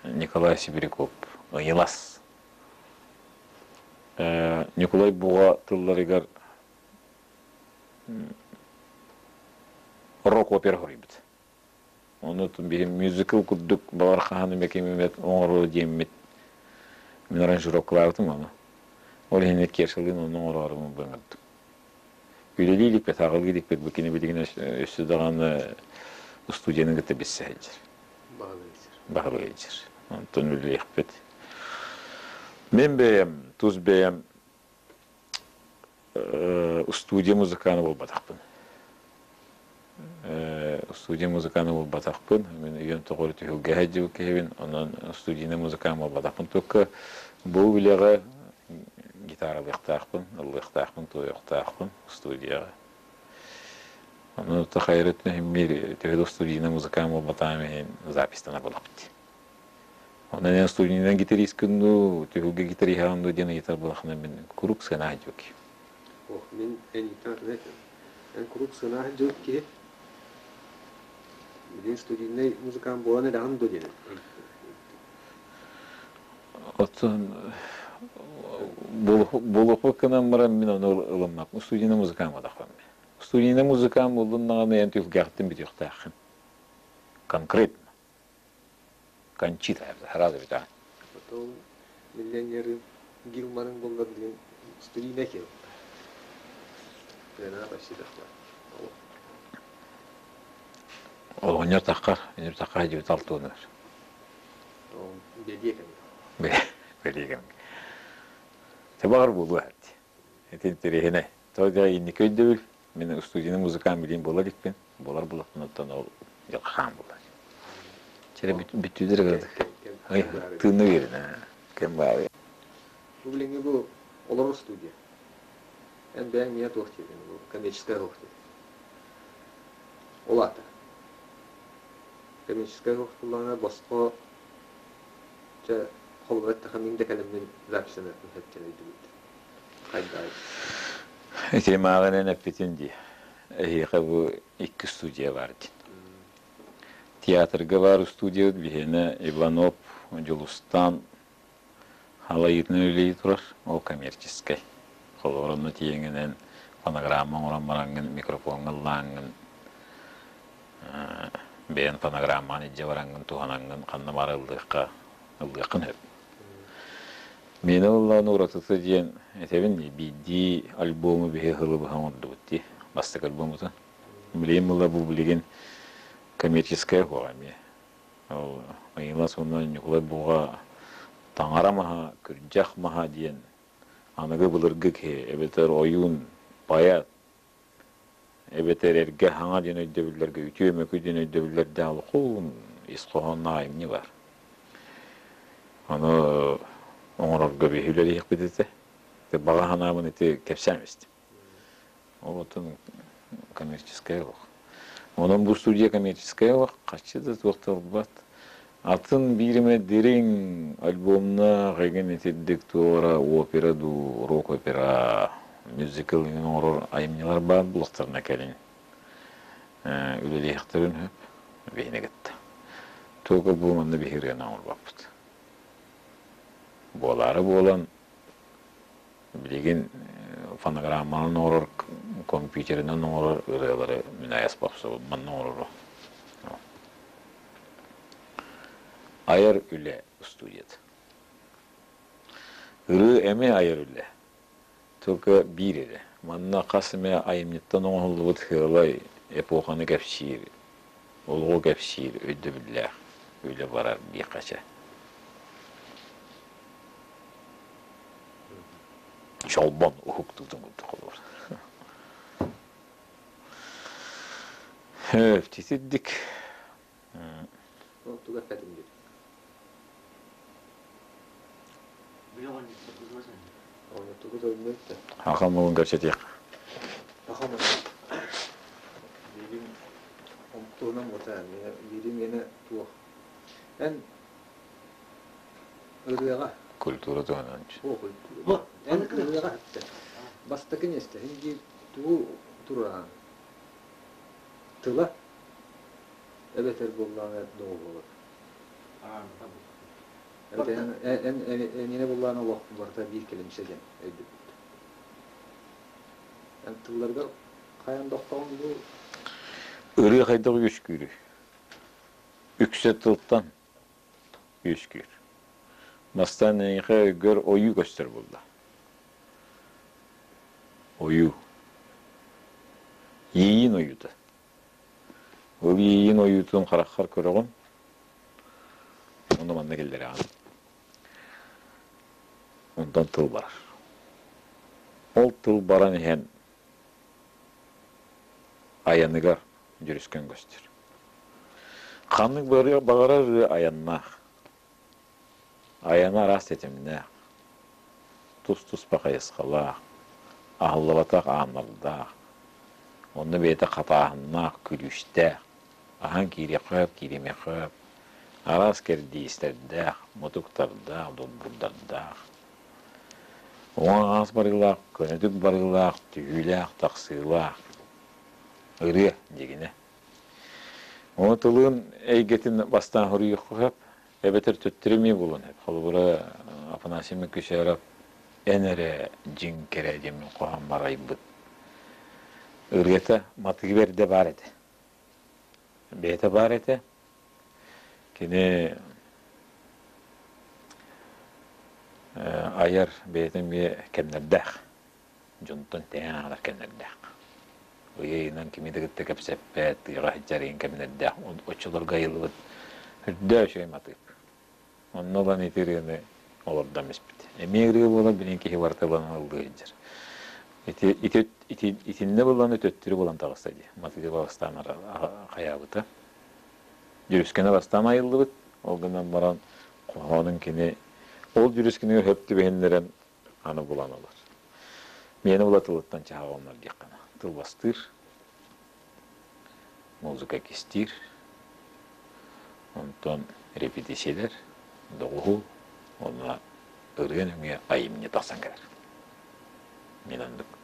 Николай Сибиряков Ыйылас. Ньукулай Буҕа тылларыгар рок-опера хоруйбут. Ону биһи мюзикл курдук балар хаһан эмэ ким эмэ оҥоруо диэммит мин аранжировкалаабытым ону. Ол иһин Кешалыын ону оҥороору быҥырдым. Үлэлии иликпит, аҕалыы иликпит, бу кини билигин өссө даҕаны студияны кытта билсэ сылдьар. Баһылыы сылдьар. Онтон үлэлиэхпит. Мин бэйэм, тус бэйэм студия музыкана буолбатахпын. Студия музыкана буолбатахпын. Мин үйэм тоҕо түһүлгэ сылдьыбыт киһибин. Онон студийнай музыкант буолбатахпын. Только бу үлэҕэ гитаралыахтаахпын, ыллыахтаахпын, туойуохтаахпын студияҕа. Ону хайырыт мир төһө да студийнай музыкант буолбатаҕым иһин записьтана буолабыт. Онон эн студийнай гитаристкын дуу, түһүлгэ гитариһаҕын дуу диэн ыйытар буолахына мин куруук сыанаах дьүөк. Ох, мин эн ыйытаатын этим. Эн куруук сыанаах дьүөк киһи. Билигин студийнай музыкант буолан эрэҕин дуо диэн Оттон буолуохпут гынан баран мин ону ылыммаппын. Студийнай музыкант буолбатахпын. Студийнай музыкант буоллун даҕаны эн түһүлгэҕиттэн бүтүөхтээххин. Конкретно. Кончита сразу бүтэҕин. Потом миллионеры Гилманың буллар диэн студийнай киһи Она почти дошла. Оҕонньор таххар, өнөр тахха дьибит алтуонугар. Бэлиэ кэмҥэ. Бэлиэ кэмҥэ. Табаҕар буолуо Ити интэриэһинэй. Тоҕо диэҕэ инники өйдөбүл. Мин студийнай музыкант билиим буола иликпин. Буолар буолахпын ол дьылҕаан буолар. Чэрэ бүттүүдэр кырдык. Тыынна биэрин кэм баар. Бу билиҥҥи бу олорор студия. Эн бэйэҥ миэ туох диэтиҥ бу коммерческая туох диэтиҥ. Ол аата коммерческая туох буоллаҕына босхо чэ холобур эттэххэ мин да кэлэммин записьтаныахпын сөп диэн өйдөбүл. Хайдаҕый? Ити мааҕынан эппитин дии. Эһиэхэ бу икки студия баар диэн. Театрга баар студиябыт биһиэнэ Иванов Дьулустаан халайыытынан үлэлии турар, ол коммерческай. Холобур, онно тиийэҥҥинэн фонограмма оҥорон бараҥҥын, микрофоҥҥа ыллааҥҥын, бэйэн фонограммаҕын илдьэ бараҥҥын, туһанаҥҥын ханна баар ыллыахха, ыллыаххын сөп. Миэнэ ыллаан уратыта диэн этэбин дии, биирдии альбому биһи сылы быһа оҥордубут дии, бастакы альбоммутун. Билигин була бу билигин коммерческая суоҕа эмиэ. Ол Ыйылас уонна Ньукулай Буҕа таҥара маһа, күрдьэх маһа диэн аныгы былыргы киһи эбэтэр ойуун, поэт эбэтэр эргэ хаҥа диэн өйдөбүллэргэ үтүө мөкү диэн өйдөбүллэрдээх улахан ис хоһоонноох айымньы баар. Ону оҥорорго биһи үлэлиэхпит этэ. Баҕа санаабын ити кэпсээн истим. Ол оттон коммерческай олох. Онон бу студия коммерческай олох хаччы да туох да ылбат. Атын биир эмэ дириҥ альбомнаах эҥин итирдик туора опера дуу, рок-опера, мюзикл эҥин оҥорор айымньылар баар буолуохтарына кэлин үлэлиэхтэрин сөп биһини кытта. Только бу манна биһи ырыаны оҥорбоппут. Буолаары буолан Билигин фонограмманан оҥорор, компьютерынан оҥорор ырыалары мин айас бопсубут манна оҥорору. Айар үлэ студията. Ырыа эмиэ айар үлэ. Только биир эрэ. Манна хас эмэ айымньыттан оҥоһуллубут сыалай эпоханы кэпсиир, олоҕу кэпсиир өйдөбүллээх үлэ барар диэххэ сөп. Чолбон уһуктуутун курдук олорор. Титирдик. Тугу эппэтим диир. Ахан муҥун кэпсэтиэх. Ахан Биирим туһунан буолта биирим миэнэ туох. Эн Ырыаҕа. Культура туһунан. Эн ырыаҕа бастакы миэстэ һин биир тугу туруораҕын? Тыла эбэтэр буоллаҕына доҕуһуола. Эбэтэр эн эниэнэ буоллаҕына олох барыта биир кэлимсэ диэн өйдөбүл. Эн тылларгар хайан да охтоҕун дуу? Ырыа хайдах үөскүүрүй? Үксэ тылтан үөскүүр. Бастаан эйиэхэ өйгөр ойуу көстөр буолла. Ойуу. Иэйиин ойуута. Ол иэйиин ойуутун хараххар көрөҕүн, онно манна киллэрэҕин. Онтон тыл барар. Ол тыл баран иһэн айаныгар дьүрүскэн көстөр. Ханнык баҕарар ырыа айаннаах. Айана араас тэтимнээх, тус-туспа хайысхалаах, аһыллыбатах ааннардаах, онно бэйэтэ хатааһыннаах, күлүүстээх, аһан киириэххэ сөп, кииримиэххэ сөп, араас кэрдиистэрдээх, мутуктардаах, долбуурдардаах. Уҥа-хаҥас барыылаах, көнөтүк барыылаах, түһүүлээх, тахсыылаах ырыа дьигинэ. Ону тылын эйгэтин бастаан суруйуохха сөп, эбэтэр төттөрү эмиэ буолуон сөп. Холобура, Афанасий Мөкүсээров «Эн эрэ дьиҥ кэрэ» диэн мин хоһооммор айбыт ырыата матыыба эрдэ баар этэ. Бэйэтэ баар этэ. Кини айар бэйэтэ эмиэ кэмнэрдээх. Дьонтон тэҥ ааҕар кэмнэрдээх. Ый-ыйынан кими да кытта кэпсэппэт, тыаҕа сылдьар игин кэмнэрдээх. Оччолорго айыллыбыт үрдөө үчүгэй матыып. Онно ылан ити ырыаны олордон испит. Эмиэ ырыа буолан билин киһи барыта ылан ыллыы сылдьар. Ити, ити, ити, итиннэ булан төттөрү булан таҕыста дии. Матыыба бастаан хайаабыта. Дьүрүскэнэ бастаан айыллыбыт. Ол гынан баран хоһоонун кини ол дьүрүскэнигэр хөп түбэһиннэрэн аны булан ылар. Миэнэ була тылыттан чаһаҕаланар диэххэ тылбастыыр, музыка кистиир, онтон репетициялэр, доҕуһуол уонна ырыа нөҥүө айымньы тахсан кэлэр. Мин оннук.